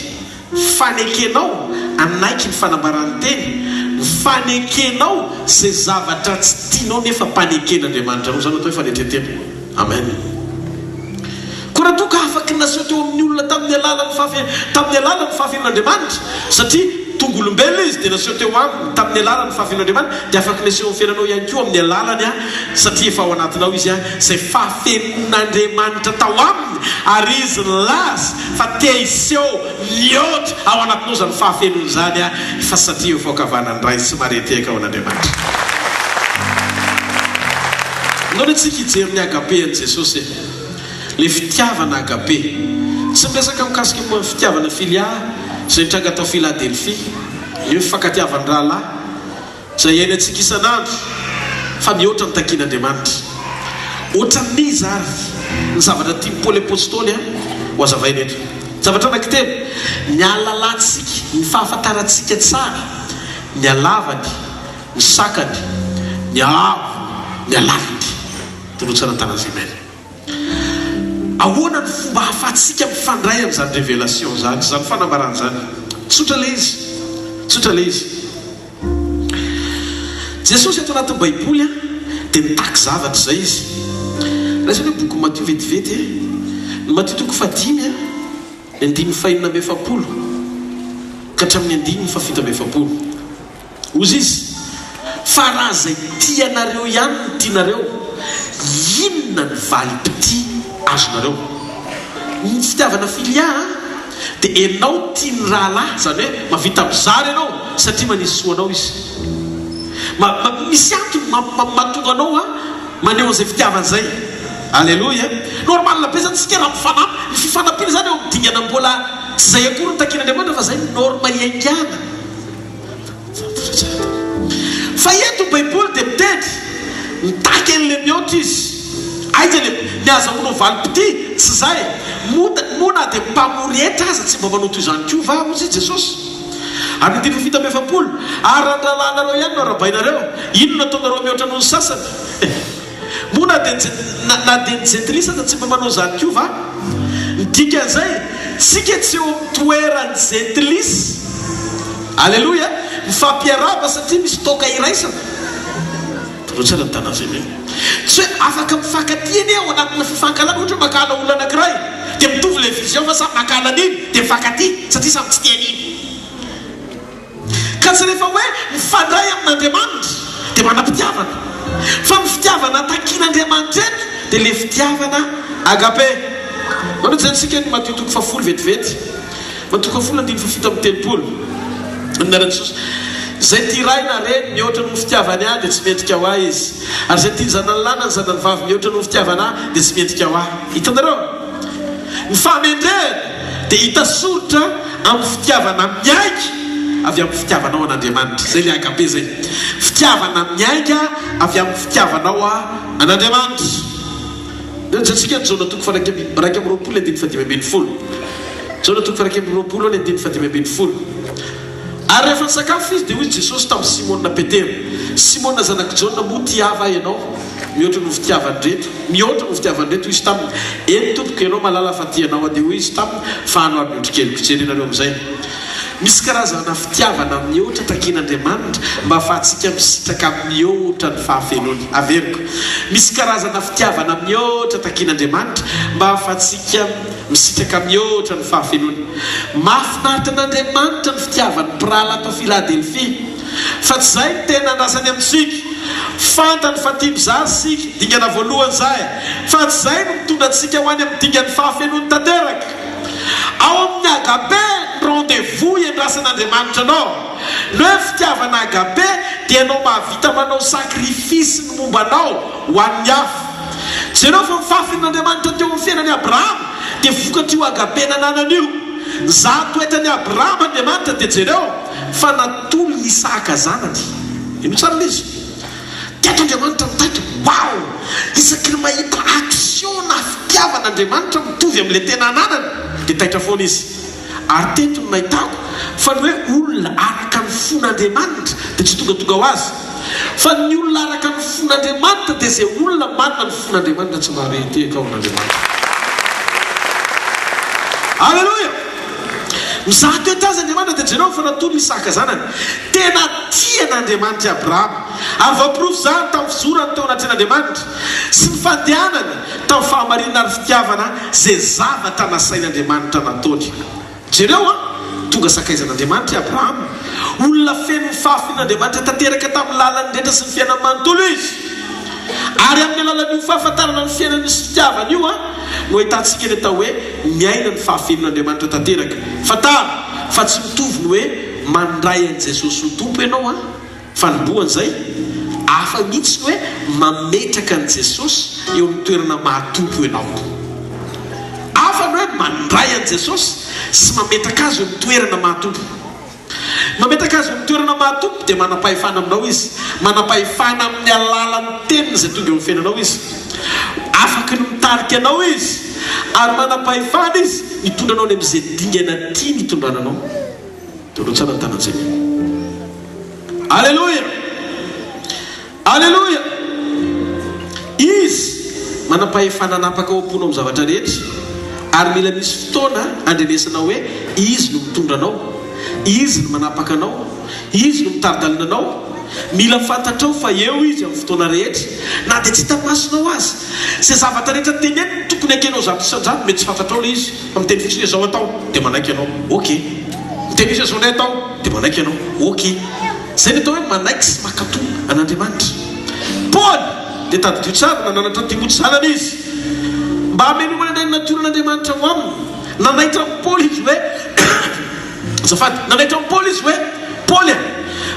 Fanekenao hanaiky ny fanambaran'ny teny, ny fanekenao izay zavatra tsy tianao nefa mpaneken'Andriamanitra anao, izany no atao hoe fanetren-tena. Amen. Koa raha toa ka afaky naseho teo amin'ny olona tamin'ny alalan'ny fahafe, tamin'ny alalan'ny fahafenoan'Andriamanitra, satria tonga olombelona Izy dia naseho teo aminy tamin'ny alalan'ny fahafenoan'Andriamanitra, dia afaky naseho amin'ny fiainanao ihany koa amin'ny alalany an, satria efa ao anatinao Izy an, izay fahafenoan'Andriamanitra tao aminy, ary Izy nilaza fa te hiseho mihoatra ao anatinao izany fahafenoana izany an, fa satria eo faokavanan'ny Ray sy Maria tehaka ao an'Andriamanitra. Ndao anie tsika hijery ny agape an'i Jesosy e! Le fitiavana agape. Tsy miresaka mikasika momba ny fitiavana filia izay nitranga tao Filadelfia, ny hoe fifankatiavan'ny rahalahy izay iainantsika isan'andro fa mihoatra ny takian'Andriamanitra. Ohatran'iza ary ny zavatra tian'i Paoly Apostoly ho hazavaina eto? Zavatra anankitelo, ny hahalalantsika, ny fahafantarantsika tsara ny halavany, ny sakany, ny haavony, ny halaliny. Tolotsana Tanazimen. Ahoana ny fomba ahafahantsika mifandray amin'izany révélation izany, izany fanambarana izany? Tsotra ilay izy. Tsotra ilay izy. Jesosy ato anatin'ny Baiboly dia mitaky zavatra izay izy. Raiso anie boky Matio vetivety e. Ny Matio toko fahadimy, ny andininy fahenina amby efapolo ka hatramin'ny andininy fahafito amby efapolo. Hozy izy, Fa raha izay tia anareo ihany no tianareo, inona ny valim-pitia azonareo? Ny fitiavana filia dia ianao tia ny rahalahy, izany hoe mahavita mizara ianao satria manisy soa anao izy. Ma, ma, misy antony mahatonga anao maneho an'izay fitiavana izay. Aleloia. Normal be izany isika raha mifanampy. Ny fifanampiana izany eo amin'ny dingana mbola tsy izay akory no takian'Andriamanitra fa izay no norme iaingana. Fa eto ny baiboly dia miteny, mitaky an'ilay mihoatra izy. Aiza ilay, ny ahazahoanao valim-pitia? Tsy izay. Moa, moa na dia mpamory hetra aza tsy mba manao toy izany koa va? Hoy izy Jesosy. Ary ny andininy 47, Ary raha ny rahalahinareo ihany no arahabainareo, inona no ataonareo mihoatra noho ny sasany? Moa na dia na dia ny jentilisa aza tsy mba manao izany koa va? Ny dikan'izay, tsika tsy eo amin'ny toeran'ny jentilisa. Aleloia! Mifampiarahaba satria misy toaka iraisana. Tandreo tsara ny tanan'izay mino. Tsy hoe afaka mifankatia anie ao anatina fifankahalana, ohatra hoe mankahala olona anankiray, dia mitovy ilay vision fa samy mankahala an'iny, dia mifankatia satria samy tsy tia an'iny. Ka tsy rehefa hoe mifandray amin'Andriamanitra dia manam-pitiavana. Fa ny fitiavana takian'Andriamanitra eto dia ilay fitiavana agape. Manohy jerentsika ny Matio toko fahafolo vetivety. Matio toko fahafolo andininy fahafito amby telopolo. Amin'ny anaran'i Jesosy. Izay tia ray na reny mihoatra noho ny fitiavany ahy dia tsy mendrika ho ahy izy. Ary izay tia ny zanany lahy na ny zanany vavy mihoatra noho ny fitiavana ahy dia tsy mendrika ho ahy. Hitanareo? Ny fahamendrehana dia hita soritra amin'ny fitiavana miainga avy amin'ny fitiavanao an'Andriamanitra. Izay ilay agape izay. Fitiavana miainga avy amin'ny fitiavanao an'Andriamanitra. Ndeha hojerentsika ny Jaona toko faha-21 andininy faha-15. Jaona toko faha-21 andininy faha-15. Ary rehefa nisakafo izy, dia hoy Jesosy tamin'i Simona Petera, Simona zanak'i Jaona, moa tia Ahy va ianao mihoatra noho fitiavan'ireto? Mihoatra noho fitiavan'ireto? Hoy izy taminy, Eny, Tompoko, ianao mahalala fa tia Anao aho. Dia hoy Izy taminy, Fahano ary ny ondrikeliko. Jerenareo amin'izay. Misy karazana fitiavana mihoatra takian'Andriamanitra mba hahafahantsika misitraka mihoatra ny fahafenoany. Averiko, misy karazana fitiavana mihoatra takian'Andriamanitra mba hahafahantsika Misitraka mihoatra ny fahafenoany. Mahafinaritra an'Andriamanitra ny fitiavan'ny mpirahalahy tao Filadelfia. Fa tsy izay no tena andrasany amintsika. Fantany fa tia mizara isika, dingana voalohany izay. Fa tsy izay no mitondra antsika ho any amin'ny dingan'ny fahafenoany tanteraka. Ao amin'ny agape ny rendez-vous iandrasan'Andriamanitra anao. Ny hoe fitiavana agape dia ianao mahavita manao sacrifice ny momba anao ho an'ny hafa. Jereo fa ny fahafin'Andriamanitra teo amin'ny fiainan'i Abrahama dia vokatr'io agape nananany io. Nizaha toetran'i Abrahama Andriamanitra dia jereo fa natolony Isahaka zanany. Henoy tsara ilay izy. Teto Andriamanitra nitaitra, wow! Isaky ny mahita action na fitiavana Andriamanitra mitovy amin'ilay tena ananany dia taitra foana izy. Ary teto no nahitako fa ny hoe olona araka ny fon'Andriamanitra dia tsy tongatonga ho azy. Fa ny olona araka ny fon'Andriamanitra dia izay olona manana ny fon'Andriamanitra tsy mahare hitehaka ao amin'Andriamanitra. Aleloia! Mizaha toetra azy Andriamanitra dia jereo fa natolony Isaka zanany. Tena tia an'Andriamanitra i Abrahama. Ary voaporofo izany tamin'ny fizorany teo anatrehan'Andriamanitra sy ny fandehanany. tamin'ny fahamarinana ary fitiavana izay zavatra nasain'Andriamanitra nataony. Jereo an! Tonga sakaizan'Andriamanitra i Abrahama. Olona feno ny fahafin'Andriamanitra tanteraka tamin'ny lalany rehetra sy ny fiainany manontolo izy. Ary amin'ny alalan'io fahafantarana ny fiainany sy fitiavany io an, no ahitantsika ny atao hoe miaina ny fahafenon'Andriamanitra tanteraka. Fantaro fa tsy mitovy ny hoe mandray an'i Jesosy ho Tompo ianao an, fanombohana izay, hafa mihitsy ny hoe mametraka an'i Jesosy eo amin'ny toerana maha Tompo ianao. Hafa ny hoe mandray an'i Jesosy sy mametraka Azy eo amin'ny toerana maha Tompo. Mametraka Azy eo amin'ny toerana maha Tompo dia manam-pahefana aminao Izy. Manam-pahefana amin'ny alalan'ny Teniny izay tonga eo amin'ny fiainanao Izy. Afaky ny mitarika anao Izy ary manam-pahefana Izy mitondra anao any amin'izay dingana tiany hitondrana anao. Dolo tsara ny tanantsika. Aleloia! Aleloia! Izy manam-pahefana hanapaka ao am-ponao amin'ny zavatra rehetra, ary mila misy fotoana andrenesana hoe Izy no mitondra anao, Izy no manapaka anao, Izy no mitari-dalana anao. Mila fantatrao fa eo Izy amin'ny fotoana rehetra, na dia tsy hita masonao aza. Izay zavatra rehetra teneniny no tokony hakenao 100%, mety tsy fantatrao ilay izy, fa miteny fotsiny hoe izao atao, dia manaiky ianao. Ok. Miteny izy hoe izao indray atao, dia manaiky ianao. Ok. Izay no atao hoe manaiky sy mankatò an'Andriamanitra. Paoly dia tadidio tsara, nananatra an'i Timoty zanany izy mba hamelomana indray ny natioran'Andriamanitra ao aminy. Nanaitra an'i Paoly izy hoe, azafady, nanaitra an'i Paoly izy hoe, Paoly a,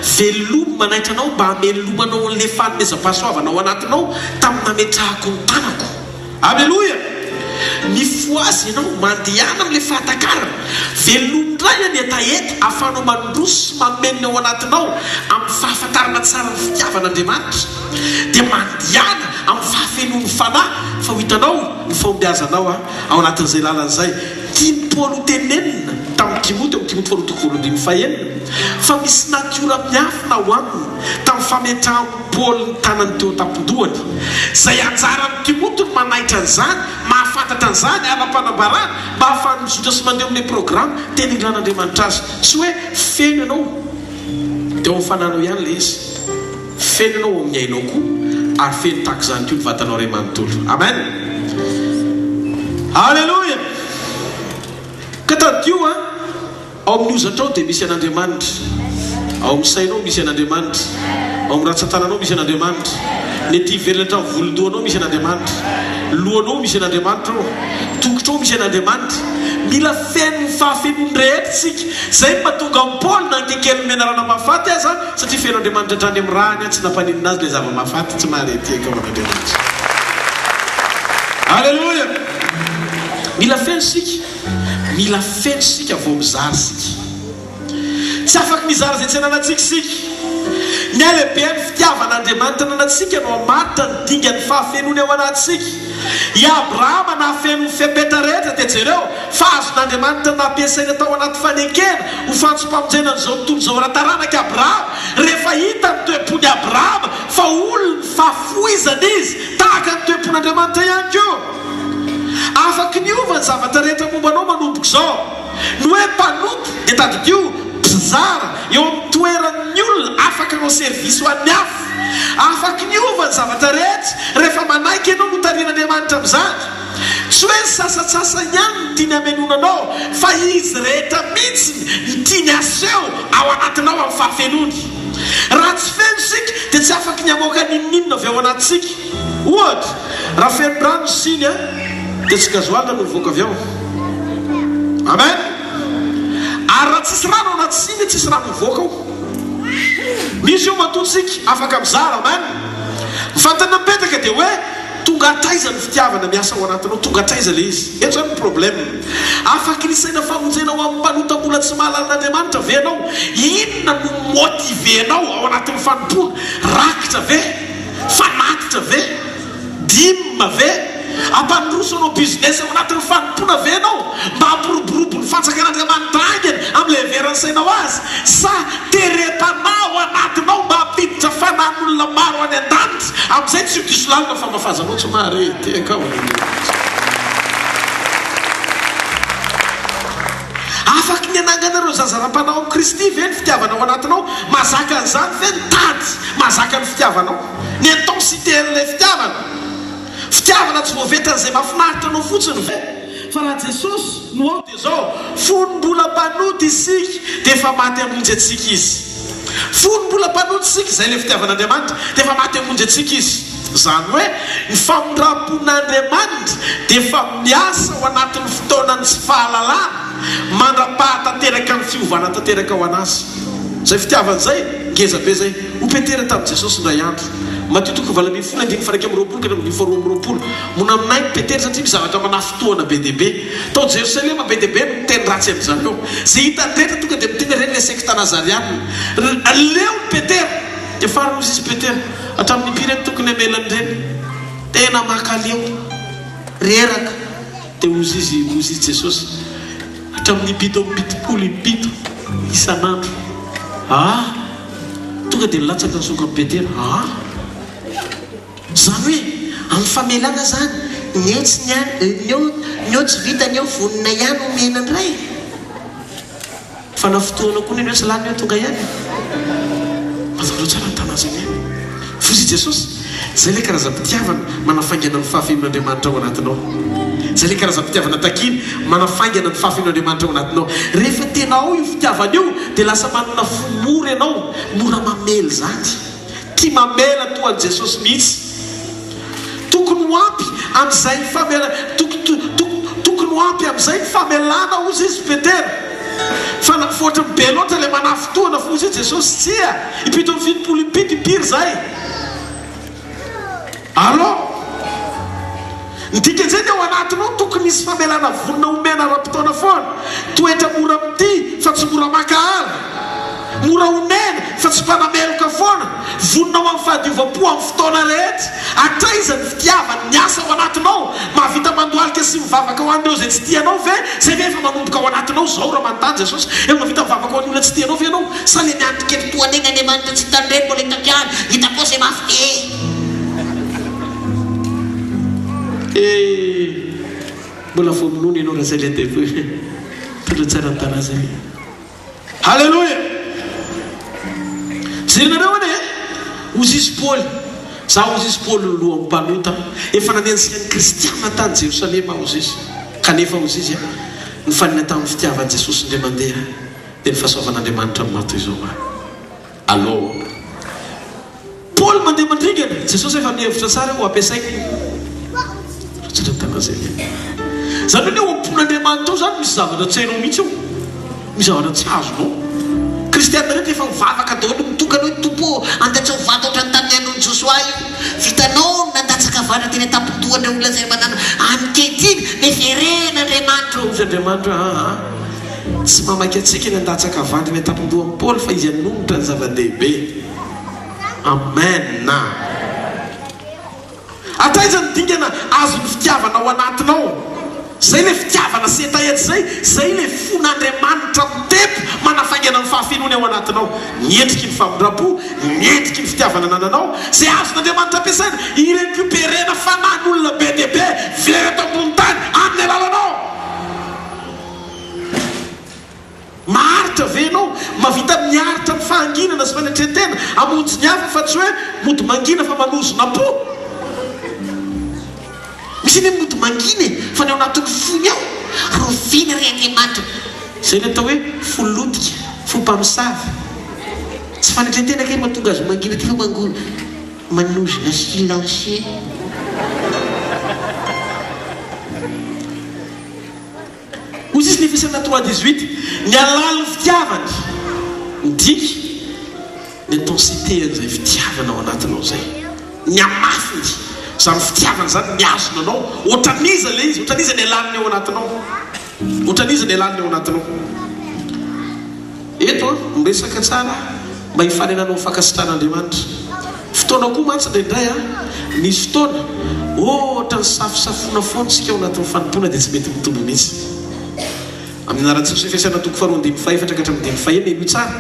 velomy manaitra anao mba hamelomanao an'ilay fanomezam-pahasoavana ao anatinao tamin'ny nametrahako ny tanako. Aleloia! Mifohaza ianao, mandehana amin'ilay fahatakarana. Velomy indray ny hetaheta ahafahanao mandroso sy mameno ny ao anatinao amin'ny fahafantarana tsara ny fitiavan'Andriamanitra. Dia mandehana amin'ny fahafenoan'ny Fanahy fa ho hitanao ny fahombiazanao ao anatin'izay lalana izay. Tian'i Paoly ho tenenina tamin'i Timoty ao amin'ny Timoty faharoa toko voalohany andininy fahenina fa misy natiora miafina ao aminy tamin'ny fametrahan'i Paoly ny tanany teo an-tampon-dohany. Izay anjaran'i Timoty ny manaitra an'izany, mahafantatra an'izany, ara-panambarana, mba hahafahany mizotra sy mandeha amin'ilay programa tena ilan'Andriamanitra azy. Tsy hoe feno ianao dia ao amin'ny fananao ihany ilay izy. Feno ianao ao amin'ny ainao koa, ary feno tahaka izany koa ny vatanao iray manontolo. Amen! Aleloia! Ka tadidio an! Ao amin'ny hozatrao dia misy an'Andriamanitra. Ao amin'ny sainao misy an'Andriamanitra. Ao amin'ny ratsan-tananao misy an'Andriamanitra. Ny ety ivelany hatramin'ny volon-dohanao misy an'Andriamanitra. Lohanao misy an'Andriamanitra ao. Tongotrao misy an'Andriamanitra. Mila feno ny fahafenoany rehetra isika. Izay no mahatonga an'i Paoly nankekelin'ny menarana mahafaty aza, satria feno Andriamanitra hatrany amin'ny rany, tsy nampaninona azy ilay zava-mahafaty, tsy mahare tehaka ho an'Andriamanitra. Aleloia! Mila feno isika. Mila feno isika vao mizara isika. Tsy afaky mizara izay tsy ananantsika isika. Ny halehiben'ny fitiavan'Andriamanitra ananantsika no hamaritra ny dingan'ny fahafenoany ao anatintsika. I Abrahama nahafeno ny fepetra rehetra dia jereo fa azon'Andriamanitra nampiasaina tao anaty fanekena ho fantsom-pamonjena an'izao tontolo izao ara-taranak'i Abrahama rehefa hita ny toe-pon'i Abrahama fa olon'ny fahafoizana izy tahaka ny toe-pon'Andriamanitra ihany koa. Afaky niova ny zavatra rehetra momba anao manomboka izao. Ny hoe mpanompo dia tadidio, mpizara, eo amin'ny toeran'ny olona afaka hanao service ho an'ny hafa. Afaky niova ny zavatra rehetra rehefa manaiky ianao notarihin'Andriamanitra amin'izany. Tsy hoe ny sasantsasany ihany no tiany hamenoana anao fa izy rehetra mihitsy no tiany haseho ao anatinao amin'ny fahafenoany. Raha tsy feno isika dia tsy afaky ny hamoaka n'inon'inona avy ao anatintsika. Ohatra, raha feno rano ny siny dia tsy gasoil no mivoaka avy ao. Amen! Ary raha tsisy rano ao anaty siny, tsisy rano mivoaka ao. Misy io matoa tsika afaka mizara. Amen! Ny fanontaniana mipetraka dia hoe, tonga hatraiza ny fitiavana miasa ao anatinao? Tonga hatraiza ilay izy? Eto izany ny problème. Afaky ny saina famonjena ho amin'ny mpanota mbola tsy mahalala an'Andriamanitra ve ianao? Inona no motiver anao ao anatin'ny fanompoana? Rakitra ve? Fanatitra ve? Dime ve? Hampandroso anao business ao anatin'ny fanompoana ve ianao mba hampiroborobo ny fanjakan'Andriamanitra haingana amin'ilay heveran'ny sainao azy? Sa terem-panahy ao anatinao mba hampiditra fanahin'olona maro any an-danitra amin'izay tsy ho diso lalana famafazanao tsy mahare tehaka ao Aleloia. Afaky ny hanangana ireo zaza ara-panahy ao amin'i Kristy ve ny fitiavana ao anatinao? Mahazaka an'izany ve ny tady? Mahazaka ny fitiavanao? Ny intensité an'ilay fitiavana? Fitiavana tsy voavetran'izay mahafinaritra anao fotsiny ve? Fa raha Jesosy no ao dia izao, fony mbola mpanota isika dia efa maty hamonjy antsika Izy. Fony mbola mpanota isika, izay ilay fitiavan'Andriamanitra, dia efa maty hamonjy antsika Izy. Izany hoe ny famindram-pon'Andriamanitra dia efa miasa ao anatin'ny fotoanan'ny tsy fahalalana mandra-pahatanteraka ny fiovana tanteraka ho an'azy. Izay fitiavana izay, ngeza be izay. Hoy Petera tamin'i Jesosy indray andro. Matio toko 18 andininy faha-21 ka hatramin'ny andininy faha-22. Monamonain'i Petera satria misy zavatra manafintohana be dia be. Tao Jerosalema be dia be no miteny ratsy amin-dry zareo. Izay hitany rehetra tonga dia miteny ireny ilay sekta Nazariana. Leo i Petera. Dia farany hozy izy Petera, hatramin'ny impiry aho no tokony hamela an'ireny? Tena mankaleo. Reraka. Dia hozy izy, hozy izy Jesosy, hatramin'ny impito amby 70 impito isan'andro. Ah! Tonga dia nilatsaka ny sokan'i Petera. Ah! Izany hoe, amin'ny famelana izany, ny eo tsy ny any, ny eo, ny eo tsy vita, ny eo vonona ihany homena indray. Fanafintohana koa neny hoe tsy lany eo tonga ihany e! Fantatrao tsara ny tanà zay miaina. Foza i Jesosy. Zay ilay karazam-pitiavana manafaingana ny fahafenoan'Andriamanitra ao anatinao. Zay ilay karazam-pitiavana takiany manafaingana ny fahafenoan'Andriamanitra ao anatinao. Rehefa tena ao io fitiavana io dia lasa manana fo mora ianao, mora mamely izany. Tia mamela toa an'i Jesosy mihitsy. Tokony ho ampy amin'izay ny famela, tokony ho ampy amin'izay ny famelana hozy izy Petera. Fa na ohatran'ny be loatra ilay manafintohina fa hozy i Jesosy tsia, impito amby 70 impito impiry izay. Allo? Ny dikan'izay dia ao anatinao tokony hisy famelana vonona homena ara-potoana foana. Toetra mora mitia fa tsy mora mankahala. Mora onena fa tsy mpanameloka foana. Vonona ho amin'ny fahadiovam-po amin'ny fotoana rehetra. Hatraiza ny fitiavany miasa ao anatinao? Mahavita mandohalika sy mivavaka ho an'ireo izay tsy tia anao ve? Izay ve efa manomboka ao anatinao izao raha manontany Jesosy? Efa mahavita mivavaka ho an'ny olona tsy tia anao ve ianao? Sa le miandry kely toa an'iny Andriamanitra tsy hitany ireny mbola hitako ihany, hitako ao izay mafy be. Eh! Mbola vao minono ianao raha zay le devoly. Tondro tsara ny tanà zay. Haleloia! Jerenareo anie e! Hozizy Paoly, Za hozizy Paoly ny lohan'ny mpanota, efa nanenjika ny kristiana tany Jerosalema aho hozizy. Kanefa hozizy a, nifanena tamin'ny fitiavan'i Jesosy indray mandeha, dia ny fahasoavan'Andriamanitra no maha toy izao ahy. Alou. Paoly mandeha mandringana, Jesosy efa mihevitra tsara hoe ho ampiasaiko. Ratsatra ny tanan'izay. Izany hoe ny ao am-pon'Andriamanitra ao izany misy zavatra tsy hainao mihitsy ao. Misy zavatra tsy azonao. Kristiana rehetra efa mivavaka daholo mitokana hoe Tompo ô, andatsao vato ohatran'ny tamin'ny andron'i Josoa io. Vitanao ny nandatsaka vary teny an-tampon-dohan'ireo olona izay manana ankehitriny, miverena Andriamanitra ô. Hoy Andriamanitra hoe, Aa, tsy mamaika antsika ny handatsaka vary eny an-tampon-dohan'i Paoly fa izy hanonitra ny zava-dehibe. Amen. Hatraiza ny dingana azon'ny fitiavana ao anatinao? Zay ilay fitiavana sy hetaheta izay, zay ilay fon'Andriamanitra mitepo manafaingana ny fahafenoany ao anatinao. Ny endriky ny famindram-po, ny endriky ny fitiavana anananao, izay azon'Andriamanitra ampiasaina hi-recuperer-na fanahin'olona be dia be very eto ambony tany amin'ny alalanao. Maharitra ve ianao? Mahavita miaritra amin'ny fahanginana sy fanetren-tena hamonjy ny hafa fa tsy hoe mody mangina fa manozona am-po? Misy anie mody mangina e, fa ny ao anatin'ny fony ao, rovina ry Andriamanitra. Izay ny atao hoe fo lotika, fo mpamosavy. Tsy fanetren-tena kay mahatonga azy mangina aty fa mango manozona silencieux. Hoy izy ny Efesiana 3 18, Ny halalin'ny fitiavany, midika ny intensité an'izay fitiavana ao anatinao izay, ny hamafiny, izany fitiavana izany mihazona anao, ohatran'iza ilay izy, ohatran'iza ny halaliny ao anatinao, ohatran'iza ny halaliny ao anatinao. Eto an, miresaka tsara mba hifanenanao amin'ny fankasitrahan'Andriamanitra. Fotoana koa mantsy indraindray an, misy fotoana ohatran'ny safosafoana foana isika ao anatin'ny fanompoana dia tsy mety mitombo mihitsy. Amin'ny anaran'i Jesosy Efesiana toko faharoa andininy fahefatra ka hatramin'ny andininy fahenina henoy tsara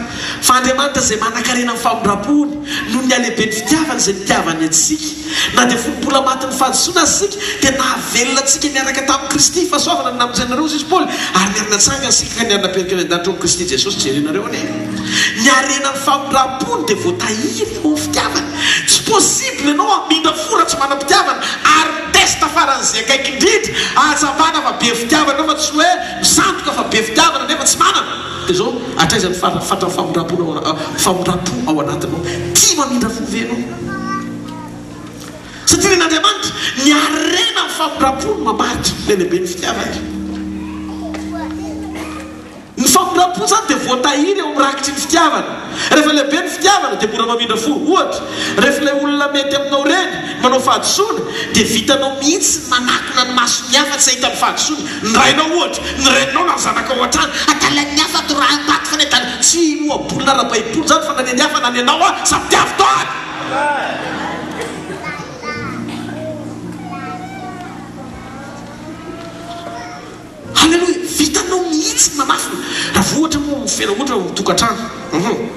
fa Andriamanitra izay manankarena amin'ny famindrampony noho ny halehiben'ny fitiavany izay nitiavany antsika na dia fony mbola matin'ny fahadisoana aza isika dia nahavelona antsika niaraka tamin'i Kristy fahasoavana no namonjy anareo hoy Paoly ary niara-natsangana isika ka niara-napetraka any an-danitra ao amin'i Kristy Jesosy jerenareo anie ny harenan'ny famindrampony dia voatahiry ao amin'ny fitiavany tsy possible ianao hamindra fo raha tsy manam-pitiavana ary ny test faran'izay akaiky indrindra ahatsapana fa be fitiavana ianao fa tsy hoe misandoka fa be fitiavana nefa tsy manana dia izao hatraiza ny fatran'ny famindram-ponao famindram-po ao anatinao tia mamindra fo ve ianao Satria ren'Andriamanitra ny harena amin'ny famindram-po no mamaritra ny halehiben'ny fitiavany. Ny famindram-po izany dia voatahiry ao amin'ny rakitry ny fitiavana. Rehefa lehibe ny fitiavana dia mora mamindra fo. Ohatra, rehefa ilay olona mety aminao ireny manao fahadisoana dia vitanao mihitsy ny manakona ny mason'ny hafa tsy hahita ny fahadisoany. Ny rainao ohatra, ny reninao na ny zanakao hatrany. Adalan'ny hafa toraham-paty fa ny adala tsy ohabolana ara-baiboly izany fa na ny an'ny hafa na ny anao samy tiavo daholo! Haleloia! Vitanao mihitsy ny manafina. Raha vao ohatra moa mifera ohatra ao tokantrano. Hum.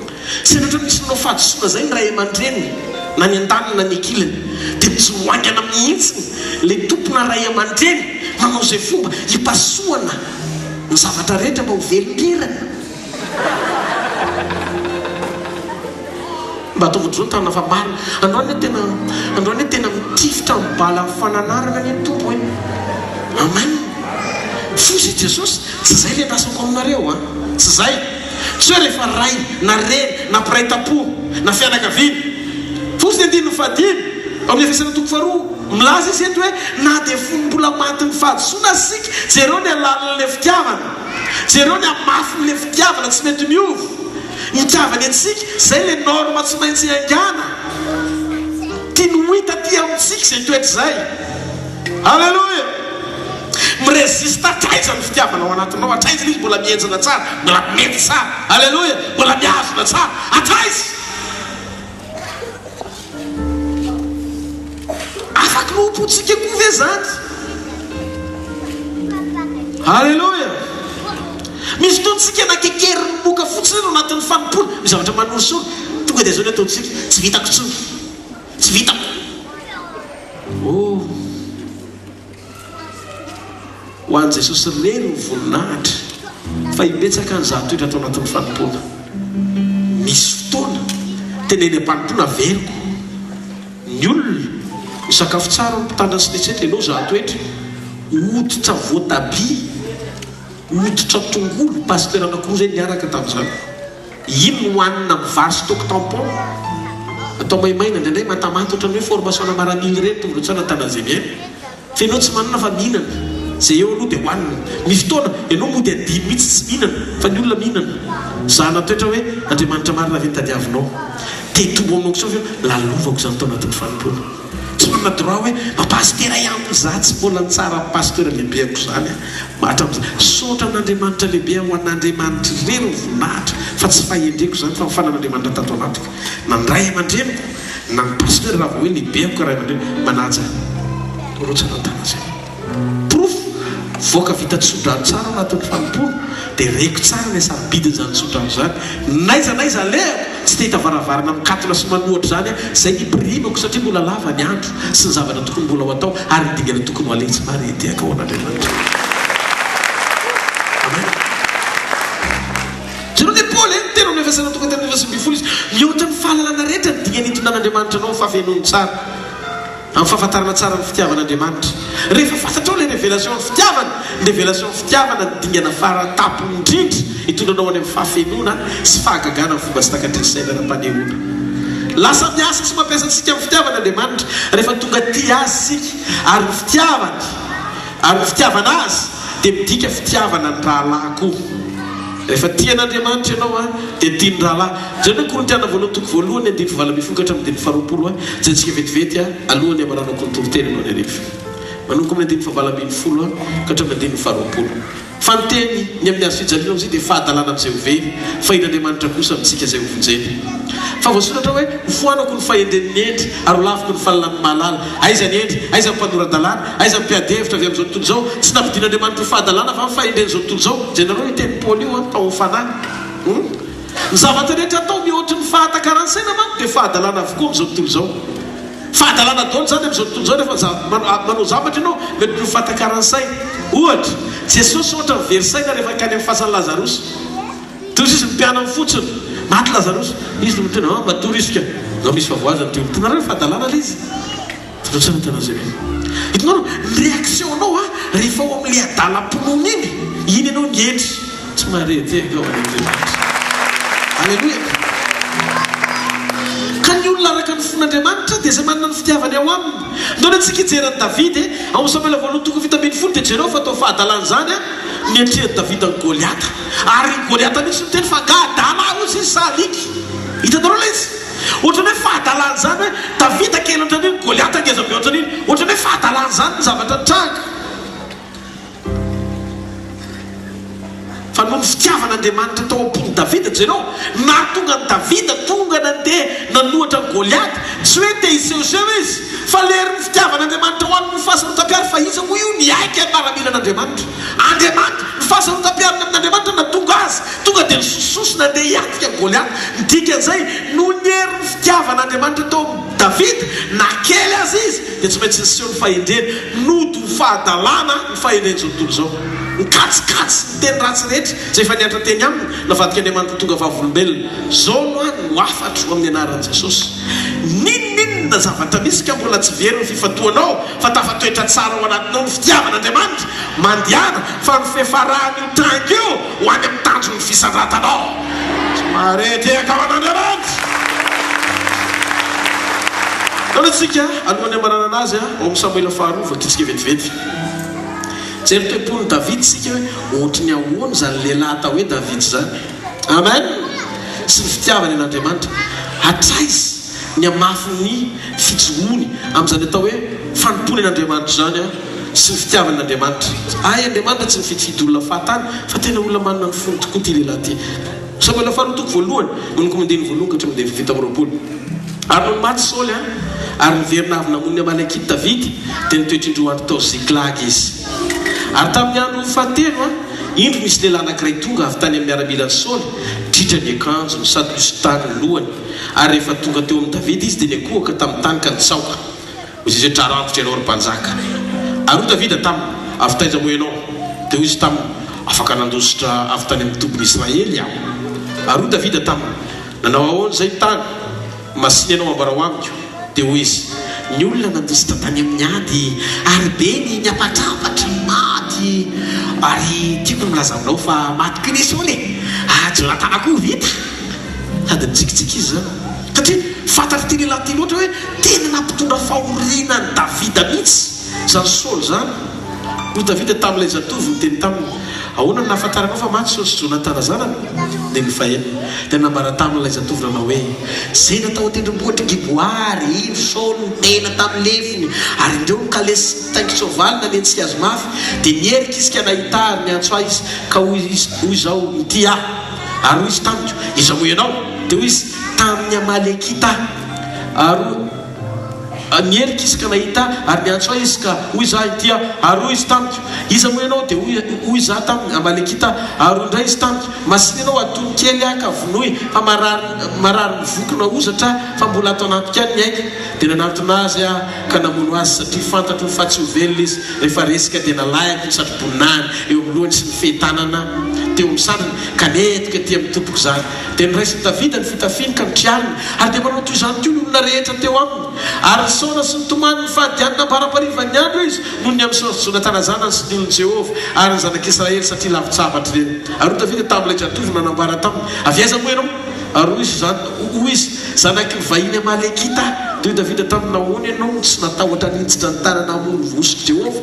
Sendra ohatra misy manao fahadisoana izay ny ray aman-dreniny na ny andaniny na ny ankilany dia mijoro haingana mihitsy ilay tompona ray aman-dreny manao izay fomba hipasohana ny zavatra rehetra mba ho velon-drirana. Mba ataovy ohatr'izao ny tanana fa marina. Androany anie tena androany anie tena mitifitra amin'ny bala fananarana anie ny Tompo e. Amen. Foza i Jesosy, tsy izay ilay andrasako aminareo an. Tsy izay. Tsy hoe rehefa ray na reny na mpiray tampo na fianakaviana. Foza ny andininy fahadimy ao amin'ny Efesiana toko faharoa. Milaza izy eto hoe na dia fony mbola matin'ny fahadisoana aza isika, jereo ny halalin'ilay fitiavana. Jereo ny hamafin'ilay fitiavana tsy mety miova. Ny itiavany antsika, izay ilay norme tsy maintsy iaingàna. Tiany ho hita aty amintsika izay toetra izay. Alléluia! Mi-resiste hatraiza ny fitiavana ao anatinao, hatraiza ilay izy mbola mihenjana tsara, mbola mety tsara. Alléluia! Mbola mihazona tsara. Hatraiza? Afaky roa-pontsika koa ve izany? Alléluia! Misy fotoana tsika na kekerin'ny moka fotsiny ao anatin'ny fanompoana, misy zavatra manorisory, tonga dia izao ny ataontsika, tsy vitako intsony, tsy vitako. Oh! Ho an'i Jesosy irery ny voninahitra fa imbetsaka ny zaha toetra ato anatin'ny fanompoana. Misy fotoana tena eny am-panompoana averiko ny olona misakafo tsara ny mpitandrina sy ny etsetra ianao zaha toetra hoditra voatabia hoditra tongolo pasteur anakiroa zay niaraka tamin'izany iny no hanina amin'ny vary sy toaka tampon atao maimaina indraindray mantamanta ohatran'ny hoe formation na maramila ireny tonga dia tsara tanazay mihaino Fa ianao tsy manana fa mihinana. Izay eo aloha dia hohanina. Misy fotoana, ianao mody adino mihitsy tsy mihinana, fa ny olona mihinana. Zahana toetra hoe, Andriamanitra marina ve no tadiavinao? Te hitombo amin'ny onction ve aho? Lalovako izany tao anatin'ny fanompoana. Tsy manana droit hoe, mba pasitera ihany koa za, tsy mbola nitsara amin'ny pasteur lehibeko izany aho hatramin'izay. Misaotra an'Andriamanitra lehibe aho, ho an'Andriamanitra irery ny voninahitra, fa tsy fahendreko izany fa ny fanan'Andriamanitra tato anatiko. Na ny ray aman-dreniko, Na ny pasteur raha vao hoe lehibeako ka ray aman-dreny manaja rotsaka an-tana zay. Porofo, voaka vita tsodrano tsara ao anatin'ny fanompoana dia reko tsara ny hasarobidin'izany tsodrano izany. N'aiza n'aiza alehako, tsy te hita varavarana mikatona sy manohatra izany aho, izay ny pirimako satria mbola lava ny andro sy ny zavatra tokony mbola ho atao ary ny dingana tokony ho aleha tsy mary hitehaka ho an'Andriamanitra. Amen. Jereo anie Paoly e, niteny ao amin'ny Efesiana toko 13 izy, mihoatra ny fahalalana rehetra ny dingana itondran'Andriamanitra anao amin'ny fahafenoany tsara, amin'ny fahafantarana tsara ny fitiavan'Andriamanitra. Rehefa fantatrao ilay révélation ny fitiavana, ny révélation ny fitiavana ny dingana fara tampony indrindra hitondra anao any amin'ny fahafenoana sy fahagagana amin'ny fomba tsy takatry ny saina ara-panehoana. Lasa miasa sy mampiasa antsika amin'ny fitiavana Andriamanitra rehefa tonga tia Azy isika, ary ny fitiavany, ary ny fitiavana Azy, dia midika fitiavana ny rahalahy koa. Rehefa tia an'Andriamanitra ianao an, dia tia ny rahalahy. Jereo ny Korintiana voalohany toko voalohany andininy fahavalo ambinifolo ka hatramin'ny andininy faharoapolo an, jerentsika vetivety an, alohan'ny hamaranako ny toriteny androany hariva. Manomboka amin'ny andininy fahavalo 12 ka hatramin'ny andininy faharoapolo. Fa ny teny ny amin'ny hazo fijaliana hozy dia fahadalana amin'izay ho very, fa in'Andriamanitra kosa amintsika izay hovonjena. Fa voasoratra hoe, Hofoanako ny fahendren'ny hendry, ary holaviko ny fahalalan'ny mahalala. Aiza ny hendry? Aiza ny mpanora-dalàna? Aiza ny mpiady hevitra avy amin'izao tontolo izao? Tsy nampidin'Andriamanitra ho fahadalana va ny fahendren'izao tontolo izao? Jerenareo io tenin'i Paoly io an, tao amin'ny fanahy. Hum. Ny zavatra rehetra atao mihoatry ny fahatakaran'ny saina manko dia fahadalana avokoa amin'izao tontolo izao. Fahadalana daholo izany amin'izao tontolo izao rehefa manao zavatra ianao mety ho fahatakaran'ny saina. Ohatra, Jesosy ohatra very saina rehefa hankany amin'ny fasan'i Lazarosy. Toy izy ny mpianany fotsiny. Maty Lazarosy. Izy no miteny, ah, matory izy ka. Zao misy fahavoazana ity olona ity. Hitanareo fahadalana ilay izy. Hitanareo tsara hitanareo izay mihitsy. Hitanareo, ny réaction-nao ah, rehefa ao amin'ilay adalam-pinoana iny, iny ianao ny hendry. Tsy mahare tehaka ao an'Andriamanitra. Aleloia. Ka ny olona araka ny fon'Andriamanitra dia izay manana ny fitiavany ao aminy. Ndao anie tsika hijery an'i Davida e. Ao amin'ny Samoela voalohany toko 17 dia jereo fa atao fahadalana izany an, ny niatrehan'i Davida an'i Goliata. Ary i Goliata mihitsy no niteny fa angaha adala aho hozy izy sa alika. Hitanareo ilay izy? Ohatran'ny hoe fahadalana izany hoe Davida kely ohatran'iny, Goliata ngeza be ohatran'iny. Ohatran'ny hoe fahadalana izany ny zavatra nitranga. Fa noho ny fitiavan'Andriamanitra tao am-pon'i Davida, jereo, nahatonga an'i Davida tonga nandeha nanohatra an'i Goliata. Tsy hoe te hisehoseho izy, fa lerin'ny fitiavan'Andriamanitra ho an'ny fahasarotam-piaro, fa iza moa io niaiky ny maramilan'Andriamanitra? Andriamanitra! Ny fahasarotam-piarony amin'Andriamanitra nahatonga azy tonga dia nisososo nandeha hiatrika an'i Goliata. Ny dikan'izay, noho ny herin'ny fitiavan'Andriamanitra tao amin'i Davida, na kely aza izy, dia tsy maintsy niseho ny fahendreny. Nody ho fahadalana ny fahendren'izao tontolo izao. Ny kajikajy sy ny teny ratsy rehetra izay efa nihatra teny aminy, navadik'Andriamanitra ho tonga vavolombelona. Izao no hany no hafatro amin'ny anaran'i Jesosy. N'inon'inona zavatra misy ka mbola tsy very ny fifantohanao fa tafatoetra tsara ao anatinao ny fitiavan'Andriamanitra, mandehana fa ny fiafaran'io tranga io ho any amin'ny tanjon'ny fisandratanao. Tsy mahare tehaka ho an'Andriamanitra. Ndao isika, alohan'ny hamaranana azy, ao amin'ny Samoela faharoa, vakintsika vetivety. Jery toe-pon'i Davida isika hoe ohatry ny ahoana izany lehilahy atao hoe Davida izany. Amen! Sy ny fitiavany an'Andriamanitra. Hatraiza ny hamafin'ny fijoroany amin'izany atao hoe fanompoany an'Andriamanitra izany sy ny fitiavany an'Andriamanitra. Hay Andriamanitra tsy nifidifidy olona fahatany fa tena olona manana ny fony tokoa ity lehilahy ity. Samoela faharoa toko voalohany, manomboka amin'ny andininy voalohany ka hatramin'ny andininy faha-27. Ary nony maty Saoly, ary niverina avy namono ny Amalekita Davida, dia nitoetra indroa andro tao Ziklaga izy. Ary tamin'ny andro fahatelo, indro nisy lehilahy anankiray tonga avy tany amin'ny miaramilan'i Saoly, tritra ny akanjony sady nosintany ny lohany. Ary rehefa tonga teo amin'i Davida izy, dia niankohoka tamin'ny tany ka nitsaoka. Hoy izy hoe, Trarantitra ianao, ry mpanjaka. Ary hoy Davida taminy, Avy taiza moa ianao? Dia hoy izy taminy, Afaka nandositra avy tany amin'ny tobin'i Israely aho. Ary hoy Davida taminy, Nanao ahoana izay ny tany? Masìna ianao ambarao amiko. Dia hoy izy, Ny olona nandositra tany amin'ny ady, ary be ny niampatrampatra ny maty. Ary tiako ny milaza aminao fa maty koa anie Saoly e! Ary Jonatana koa vita. Sady nitsikitsiky izy izany. Satria fantatr'ity lehilahy ity loatra hoe tena nampitondra fahoriana an'i Davida mihitsy izany Saoly izany. Hoy Davida tamin'ilay zatovo niteny taminy, Ahoana no nahafantaranao fa maty Saoly sy Jonatana zanany? Dia nifaena. Dia nanambara taminy ilay zatovo nanao hoe, Zena tao an-tendrombohitr'i Giboa, ary indro Saoly nitehina tamin'ny lefony, ary indreo ny kalesy sy ny taingin-tsoavaly nanenjika azy mafy. Dia niherika izy ka nahita ahy, ary niantso ahy izy, ka hoy izy, Hoy izao, Inty aho. Ary hoy izy tamiko, Iza moa ianao? Dia hoy izy, Tamin'ny Amalekita aho. Ary niherika izy ka nahita ahy, ary niantso ahy izy ka hoy izaho, Inty aho. Ary hoy izy tamiko, Iza moa ianao? Dia hoy izaho taminy, Amalekita aho. Ary hoy indray izy tamiko, Masìna ianao, atony kely aho ka vonoy, fa marary marary mivokona hozatra aho, fa mbola ato anatiko ihany ny aiko. Dia nanantona azy aho ka namono azy, satria fantatro fa tsy ho velona izy. Rehefa resy ka dia nalahiko ny satroboninahiny eo amin'ny lohany sy ny fehi-tanana teo amin'ny sandriny, ka nentiko ety amin'ny tompoko izany. Dia noraisin'i Davida ny fitafiany ka notriariny, ary dia manao toy izany koa ny olona rehetra teo aminy. Ary nisaona sy nitomany ny fahadianina ambara-parivan'ny andro izy, noho ny amin'i Saoly sy Jonatana zanany sy ny olon'i Jehovah ary ny zanak'Israely, satria lavin-tsabatra ireny. Ary hoy Davida tamin'ilay zatovo nanambara taminy, Avy aiza moa ianao? Ary hoy izy, Zanaky ny vahiny Amalekita aho. Dia hoy Davida taminy, Nahoana ianao no tsy natahotra haninjitra ny tanana hamono ny voahosotr'i Jehovah?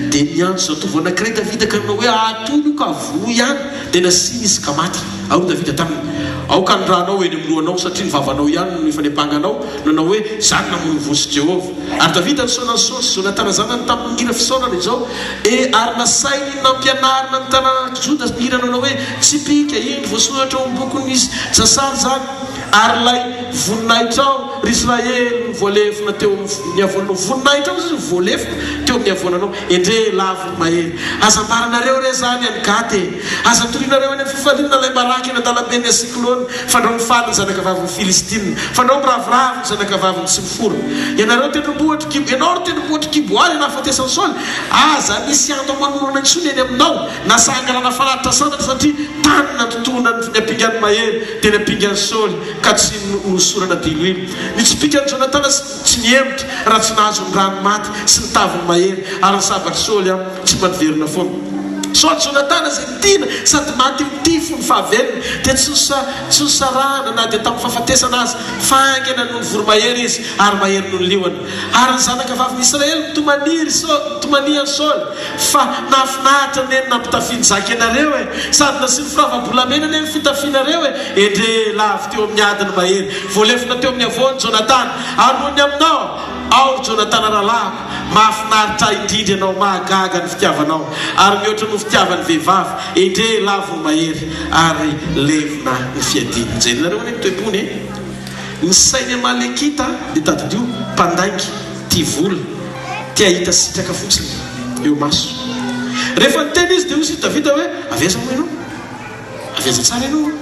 Dia niantso zatovo anankiray Davida ka nanao hoe, Ahatono io ka vonoy ihany. Dia nasiany izy ka maty. Ary hoy Davida taminy, Aoka ny ranao ho eny amin'ny lohanao, satria ny vavanao ihany no efa niampanga anao, nanao hoe, 'Izaho no namono ny voahosotr'i Jehovah. Ary Davida nisaona an'i Saoly sy Jonatana zanany tamin'ny hira fisaorana izao, E, ary nasainy nampianarina ny taranak'i Joda ny hira nanao hoe, Tsipìka, indro voasoratra ao amin'ny bokin'ny Jasara izany, ary ilay voninahitrao, ry Israely, no voalefona teo amin'ny havoananao. Voninahitrao hozy no voalefona teo amin'ny havoananao. Endrey, lavo ny mahery. Aza ambaranareo re izany any Gata e! Aza torianareo any amin'ny fifaliana nalaim-baraka eny an-dalamben'i Asiklona, fandrao mifaly ny zanakavavin'ny Filistina, fandrao miravoravo ny zanakavavin'ny tsy miforona. Ianareo tendrombohitr'i Gibo, ianao ry tendrombohitr'i Giboa ilay nahafatesan'i Saoly, aza misy ando aman'orana intsony eny aminao, na sanganana fanatitra santatra, satria tany nandotoana ny ampingan'ny mahery, dia ny ampingan'i Saoly, ka tsy nohosorana diloilo. Ny tsipìkan'i Jonatana sy. Tsy nihemotra raha tsy nahazo ny rano maty sy ny taviny mahery ary ny sabatr'i Saoly aho, tsy mba niverina foana. Saoly Jonatana izay tiana sady maty ho tia fony fahavelony dia tsy tsy nosarahana na dia tamin'ny fahafatesana aza, fa haingana noho ny voromahery izy ary mahery noho ny liona. Ary ny zanaka vavin'i Israely mitomania ry Saoly, mitomania an'i Saoly, fa nahafinaritra anie ny nampitafiany jaky anareo e! Sady nasiany firava-bolamena anie ny fitafianareo e! Endrey, lavo teo amin'ny ady ny mahery. Voalefona teo amin'ny havoan'i Jonatana. Ary noho ny aminao, ao ry Jonatana rahalahiko, mahafinaritra ahy indrindra ianao, mahagaga ny fitiavanao, ary mihoatra noho fitiavan'ny vehivavy. Endrey, lavo ny mahery, ary levona ny fiadiana. Jerenareo anie ny toe-pony e! Ny sain'ny Amalekita dia tadidio, mpandainga, tia vola, te hahita sitraka fotsiny eo imaso. Rehefa niteny izy dia hoy i Davida hoe, Avy aiza moa ianao? Avy aiza tsara ianao an?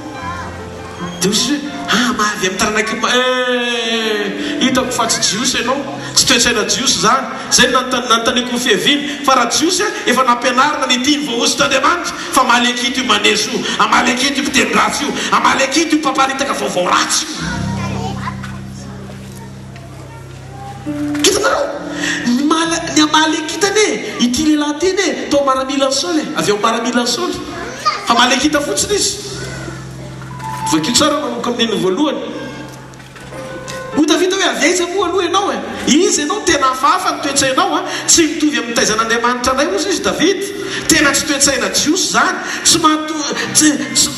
Dia hoy izy hoe, Ah, ma avy amin'ny taranak'i Ma, eh, hitako fa tsy Jiosy ianao, tsy toe-tsaina Jiosy izany. Izay no nanontaniako ny fiaviany. Fa raha Jiosy aho, efa nampianarina ny ity ny voahosotr'Andriamanitra, fa Amalekita io maneso io, Amalekita io mpiteny ratsy io, Amalekita io mpaparitaka vaovao ratsy io. Hitanareo? Ny mala, ny Amalekita anie, ity lehilahy ity anie, tao maramilan'i Saoly e, avy ao maramilan'i Saoly. Fa Amalekita fotsiny izy. Vakio tsara manomboka amin'ny andininy voalohany. Hoy Davida hoe, Avy aiza moa aloha ianao e? Iza ianao? Tena hafahafa ny toe-tsainao an! Tsy mitovy amin'ny nitaizan'Andriamanitra anay, hozy izy Davida. Tena tsy toe-tsaina jiosy izany. Tsy mahato, tsy, tsy,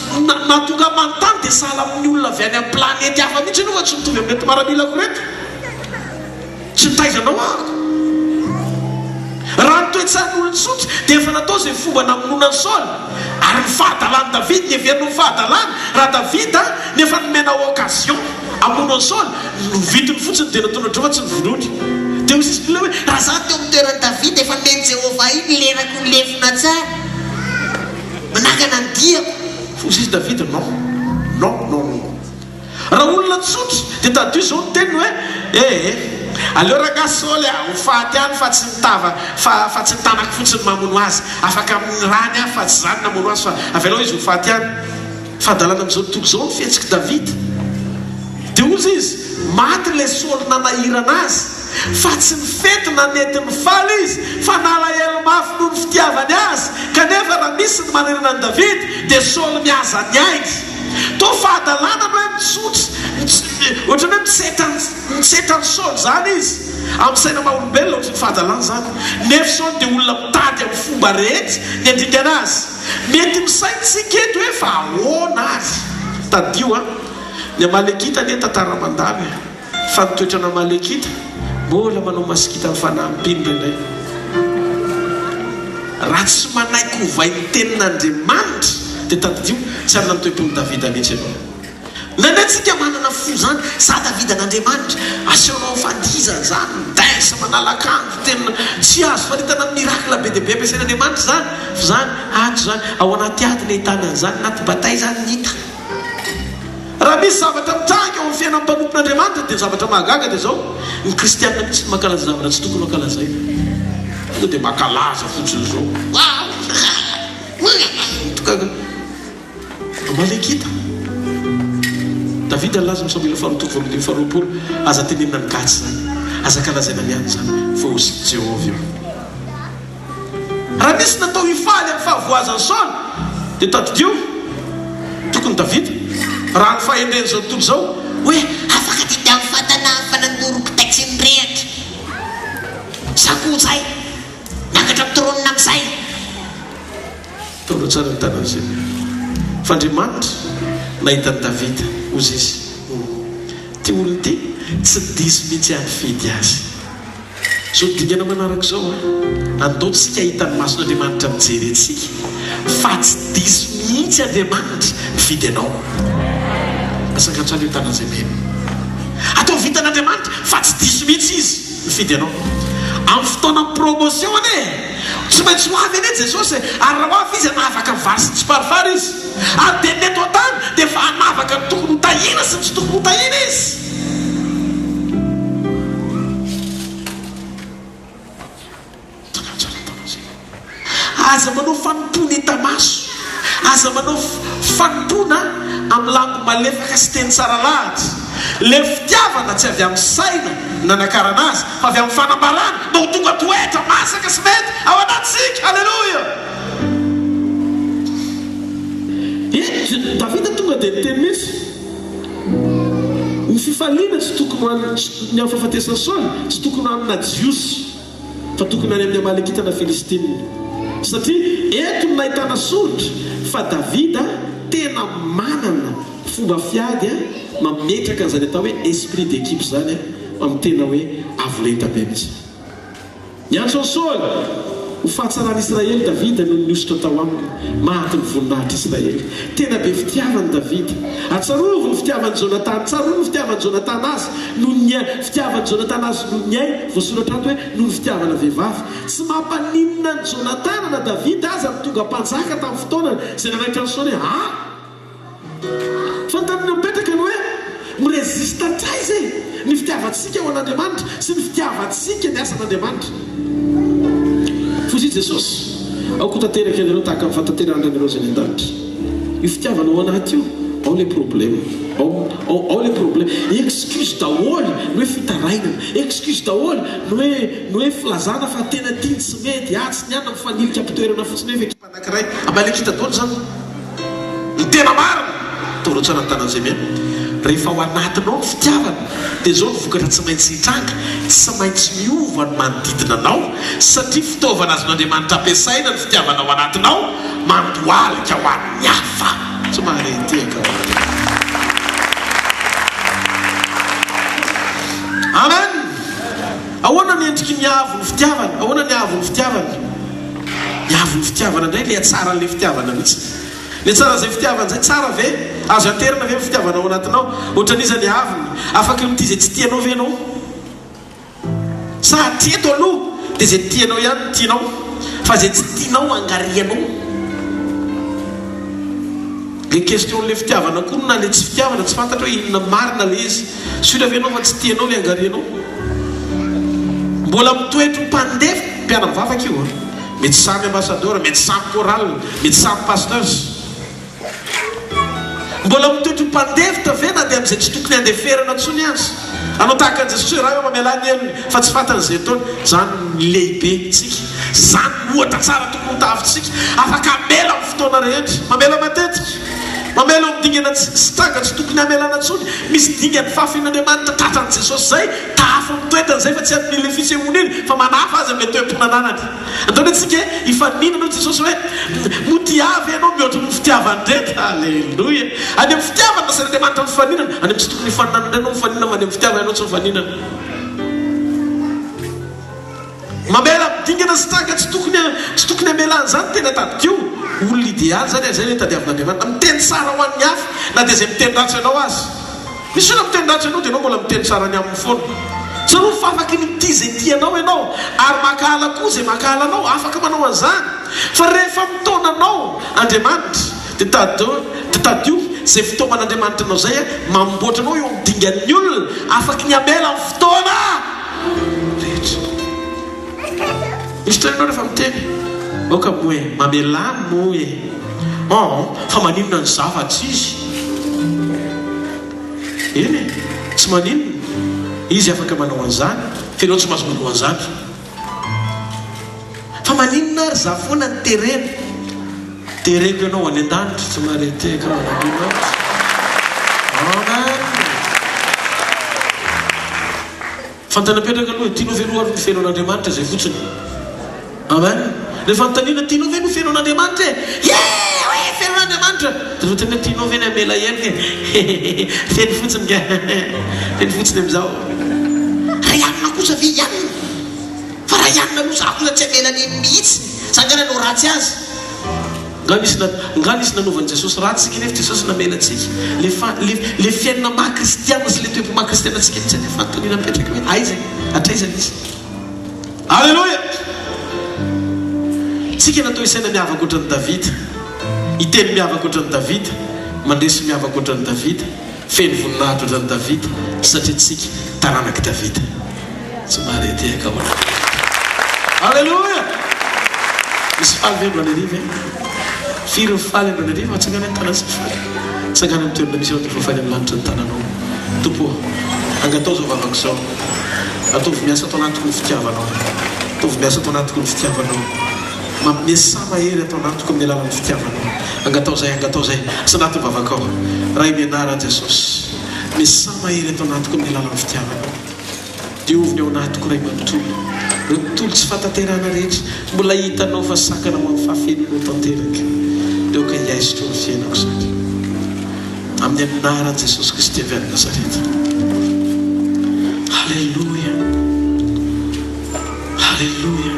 nahatonga ahy manontany dia sahala amin'ny olona avy any amin'ny planety hafa mihitsy ianao fa tsy mitovy amin'ireto maramilako ireto. Tsy nitaiza anao aho. Raha ny toe-tsain'olon-tsotra dia efa natao izay fomba namonoana an'i Saoly. Ary ny fahadalan'i Davida, neverina ho fahadalana, raha Davida nefa nomena occasion hamono an'i Saoly, novidiny fotsiny dia nataony ohatr'izao fa tsy novonoiny. Dia hoy sisa ny olona hoe, Raha izaho teo amin'ny toeran'i Davida, efa nomen'i Jehovah ahy ny lerako ho lefona tsara, manakana ny diako. Hoy sisa Davida, Non, non, non, non. Raha olona tsotra dia tadidio izao ny teniny hoe ee aleo rangahy Saoly a ho faty any fa tsy ny tava fa fa tsy ny tanako fotsiny mamono azy, afaka amin'ny rany aho fa tsy za no namono azy fa avelao izy ho faty any. Fahadalana amin'izao tontolo izao ny fihetsik'i Davida. Dia hozy izy, maty ilay Saoly nanahirana azy, fa tsy nifety na nety nifaly izy fa nalahelo mafy noho ny fitiavany azy, kanefa raha misy ny manahirana an'i Davida dia Saoly mihaza ny ainy. Toa fahadalana ny hoe mitsotra, ohatran'ny hoe mitsetra, mitsetra an'i Saoly izany izy. Amin'ny saina maha olombelona, ohatran'ny fahadalana izany. Nefa Saoly dia olona mitady amin'ny fomba rehetra ny handringana azy. Mety misaina isika eto hoe fa ahoana ary? Tadidio an, ny Amalekita anie tantara mandalo e. Fa ny toetran'Amalekita, mbola manao masikita ny fanahy mpino indraindray. Raha tsy manaiky hovain'ny tenin'Andriamanitra, dia tadidio, tsy hanana ny toe-pon'i Davida mihitsy ianao. Indraindray tsika manana fo izany, za Davidan'Andriamanitra, asehonao amin'ny fandihizana izany, mi-dance, manala akanjo, tena tsy azo faritana ny miracle be dia be ampiasain'Andriamanitra izany, fa izany, ato izany, ao anaty ady ny ahitana an'izany, anaty bataille izany ny hita. Raha misy zavatra mitranga eo amin'ny fiainan'ny mpanompon'Andriamanitra dia ny zavatra mahagaga dia izao, ny kristianina mihitsy no mankalaza zavatra tsy tokony hankalazaina. Tonga dia mankalaza fotsiny izao. Tonga Amalekita. Davida nilaza amin'ny Samoela faharoa toko 28, Aza tenenina ny gatsy izany, aza ankalazaina ny any izany, fa hozy Jehovah io. Raha nisy natao hifaly amin'ny fahavoazan'i Saoly, dia tadidio, tokony Davida. Raha ny fahendren'izao tontolo izao, Hoe afaka tety amin'ny fatana fa nandoro kitay tsy nirehatra. Za koa zay. Miakatra amin'ny trône amin'izay. Tondro tsara ny tanan'i Seigneur. Fa Andriamanitra nahita an'i Davida, hozy izy, Ity olona ity tsy diso mihitsy aho nifidy azy. Izao dingana manaraka izao an, andao tsika hahita ny mason'Andriamanitra mijery antsika fa tsy diso mihitsy Andriamanitra mifidy anao. Asangano tsara io tanana izay mino. Ataovy hitan'Andriamanitra fa tsy diso mihitsy Izy mifidy anao. Amin'ny fotoana promotion anie e! Tsy maintsy ho avy anie Jesosy e! Ary raha ho avy Izy hanavaka ny vary sy ny tsiparifary Izy. Ary dia ny eto an-tany dia efa hanavaka ny tokony ho tahiana sy ny tsy tokony ho tahiana Izy. Aza manao fanompoana hita maso. Aza manao fanompoana amin'ny lango malefaka sy teny tsara lahatra. Ilay fitiavana tsy avy amin'ny saina nanakarana azy, fa avy amin'ny fanambarana mba ho tonga toetra masaka sy mety ao anatintsika. Aleloia! Eto Davida tonga dia niteny mihitsy. Ny fifaliana tsy tokony ho an'ny ny amin'ny fahafatesan'i Saoly tsy tokony ho amina Jiosy, fa tokony any amin'ny Amalekita na Filistina. Satria eto no nahitana soritra fa Davida tena manana fomba fiady mametraka an'izany atao hoe esprit d'équipe izany amin'ny tena hoe avo lenta be mihitsy. Niantso an'i Saoly ho fahatsaran'i Israely Davida noho ny hosotra tao aminy, maty ny voninahitr'Israely. Tena be fitiavana Davida. Ary tsarovy ny fitiavan'i Jonatana, tsarovy ny fitiavan'i Jonatana azy noho ny ainy, fitiavan'i Jonatana azy noho ny ainy, voasoratra ato hoe noho ny fitiavana vehivavy. Tsy mampaninona an'i Jonatana na Davida aza ny tonga mpanjaka tamin'ny fotoanany, izay nanaitra an'i Saoly hoe, Ah! Fanontaniana mipetraka ny hoe, mi-resiste hatraiza e ny fitiavantsika ho an'Andriamanitra sy ny fitiavantsika ny asan'Andriamanitra? Hoy i Jesosy, Aoka ho tanteraka ianareo tahaka ny fahatanterahan'Rainareo izay any an-danitra. Io fitiavana ao anaty io, ao ilay problème. Ao, ao, ao ilay problème. Excuse daholo ny hoe fitarainana. Excuse daholo ny hoe, ny hoe filazana fa tena tia ny tsy mety, atsy ny anona mifanilika am-pitoerana fotsiny nefa. Anankiray, Amalekita daholo izany. Ny tena marina, toro tsara ny tanan'izay mihaino. Rehefa ao anatinao ny fitiavana, dia izao ny vokatra tsy maintsy hitranga, tsy maintsy miova ny manodidina anao, satria fitaovana azon'Andriamanitra ampiasaina ny fitiavana ao anatinao, mandohalika ho an'ny hafa. Tsy mahare tehaka ho anareo. Amen! Ahoana ny endriky ny haavon'ny fitiavana? Ahoana ny haavon'ny fitiavana? Ny haavon'ny fitiavana indray, ilay hatsaran'ilay fitiavana mihitsy. Ny hatsaran'izay fitiavana izay, tsara ve? Azo aterina ve ny fitiavana ao anatinao? Ohatran'iza ny haavony? Afaka mitia izay tsy tianao ve ianao? Sa hatreto aloha dia izay tianao ihany no tianao, fa izay tsy tianao angarianao? Le question le fitiavana koa na le tsy fitiavana tsy fantatra hoe inona marina le izy. Sûr ve enao fa tsy tianao le angarianao? Mbola mitoetra ho mpandefa, mpiara mivavaka io an. Mety samy ambassadeur, mety samy chorale, mety samy pasteurs. Mbola mitoetra ho mpandefitra ve na dia amin'izay tsy tokony handeferana intsony aza? Hanao tahaka an'i Jesosy hoe Ray ô mamelà ny helony fa tsy fantany izay ataony. Izany no lehibe tsika. Izany no ohatra tsara tokony ho tahafintsika. Afaka hamela amin'ny fotoana rehetra. Mamela matetika. Mamela eo amin'ny dingana tsy sy tranga tsy tokony hamelana intsony. Misy dingan'ny fahafin'Andriamanitra tratran'i Jesosy izay, tahafo amin'ny toetrany izay fa tsy amin'ilay fisehoana iny fa manahafa azy amin'ilay toe-po nananany. Andao anie tsika hifaninana hoy Jesosy hoe, Moa tia Ahy ve ianao mihoatra noho ny fitiavan-dReny? Aleloia! Any amin'ny fitiavana nasain'Andriamanitra mifaninana, any amin'ny tsy tokony hifaninanana indray ianao mifaninana fa any amin'ny fitiavana ianao tsy mifaninana. Mamela dingana sy tranga tsy tokony tsy tokony hamelana izany tena tadidio. Olona idealy izany ary izay ilay tadiavin'Andriamanitra. Miteny tsara ho an'ny hafa na dia izay miteny ratsy anao aza. Misy olona miteny ratsy anao dia ianao mbola miteny tsara ny aminy foana. Tsarovy fa afaky ny mitia izay tia anao ianao ary mankahala koa izay mankahala anao. Afaka manao an'izany. Fa rehefa mitaona anao Andriamanitra dia tadidio dia tadidio izay fitaoman'Andriamanitra anao izay mamboatra anao eo amin'ny dingan'ny olona afaky ny hamela amin'ny fotoana rehetra. Misy fotoana ianao rehefa miteny, aoka moa e, mamelà moa e. Oh, fa maninona ny zava-tsy izy? Eny e, tsy maninona. Izy afaka manao an'izany, fa ianao tsy mahazo manao an'izany. Fa maninona ary za foana no terena? Tereko ianao any an-danitra, tsy mahare tehaka ao an'Andriamanitra. Amen. Fanontaniana apetraka aloha e, tianao ve aloha ary ny feno an'Andriamanitra izay fotsiny? Amen. Ilay fanontaniana tianao ve ny ho feno an'Andriamanitra e? Ie! Hoe feno an'Andriamanitra! Dia fanontaniana tianao ve ny hamela heloka e? Hehehehe, feno fotsiny ka! Feno fotsiny amin'izao. Raha hianina kosa ve hianina? Fa raha hianina aloha za kosa tsy hamela an'iny mihitsy, za nga nanao ratsy azy? Nga nisy na, nga nisy nanaovan'i Jesosy ratsy isika nefa Jesosy namela antsika? Le fa, le, le fiainana maha kristiana sy le toe-po maha kristiana antsika mihitsy anie fanontaniana mipetraka hoe aiza e? Hatraiza izy? Aleloia! Tsika natao hisaina miavaka ohatran'i Davida, hiteny miavaka ohatran'i Davida, mandresy miavaka ohatran'i Davida, feno voninahitra ohatran'i Davida, satria tsika taranak'i Davida. Tsy mahare tehaka ao anaty. Aleloia! Misy faly ve androany hariva e? Firy ny faly androany hariva? Atsangano ny tanana sy faly. Atsangano amin'ny toerana misy anao dia voafaly amin'ny lanitra ny tananao. Tompo ô, angatao izao vavaka izao. Ataovy miasa ato anatiko ny fitiavanao. Ataovy miasa ato anatiko ny fitiavanao. Mampiasà mahery ato anatiko amin'ny alalan'ny fitiavanao. Angatao izay, angatao izay. Asa anaty ny vavakao. Ray amin'ny anaran'i Jesosy. Miasà mahery ato anatiko amin'ny alalan'ny fitiavanao. Diovy ny ao anatiko Ray manontolo. Ireo tontolo tsy fahatanterahana rehetra mbola hitanao fa sakana ho amin'ny fahafenoanao tanteraka. Dia aoka hiaisotra ny fiainako izany. Amin'ny anaran'i Jesosy Kristy avy any Nazareta. Haleloia. Haleloia.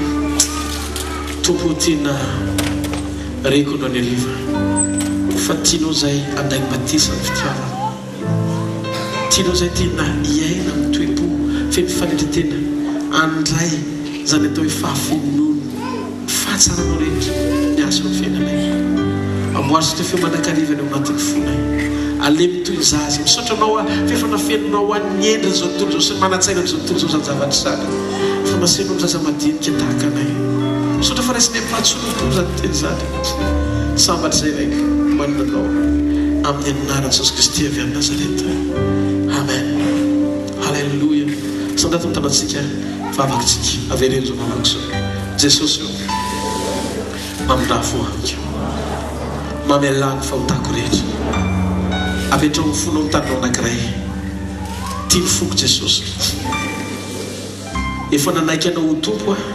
Tompo ô tena reko androany hariva fa tianao izay handay ny batisa ny fitiavana. Tianao izay tena hiaina amin'ny toe-po feno fanetren-tena handray izany atao hoe fahafenoana, ny fahatsaranao rehetra miasa eo amin'ny fiainanay. Amboary sy tefeo mandrakariva ny ao anatin'ny fonay. Alemy toy ny zaza. Misaotra Anao aho fa efa nafeninao ho an'ny endrin'izao tontolo izao sy ny manan-tsaina amin'izao tontolo izao izany zavatra izany. Fa nasenao ny zaza madinika tahaka anay. Misaotra fa raisinay amin'ny fahatsoram-po izany teny izany. Sambatra izay Raiko manana Anao. Amin'ny anaran'i Jesosy Kristy avy any Nazareta. Amen. Haleloia. Sandrato ny tanantsika, vavaka-tsika. Avereno izao vavaka izao. Jesosy ô, mamindrà fo amiko. Mamelà ny fahotako rehetra. Apetraho ny fonao ny taninao anankiray. Tia ny foko Jesosy. Efa nanaiky Anao ho Tompo aho,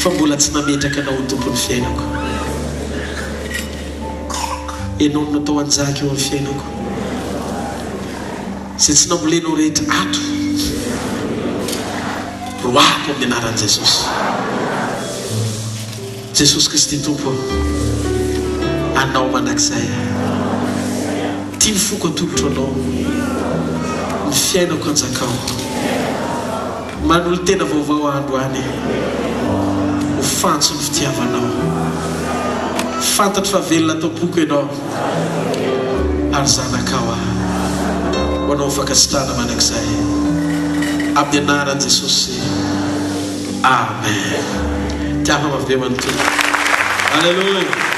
fa mbola tsy nametraka Anao ho Tompon'ny fiainako. Ianao no natao hanjaka eo amin'ny fiainako. Izay tsy nambolenao rehetra ato, roahako amin'ny anaran'i Jesosy. Jesosy Kristy Tompo ô, Anao mandrakizay aho. Ity ny foko atolotro Anao, ny fiainako anjakao. Manolo-tena vaovao aho androany, ho fantson'ny fitiavanao. Fantatro fa velona ato am-poko Ianao, ary zanakao aho. Ho Anao ny fankasitrahana mandrakizay. Amin'ny anaran'i Jesosy. Amen. Tiava mafy be ho an'ny Tompo. Alléluia.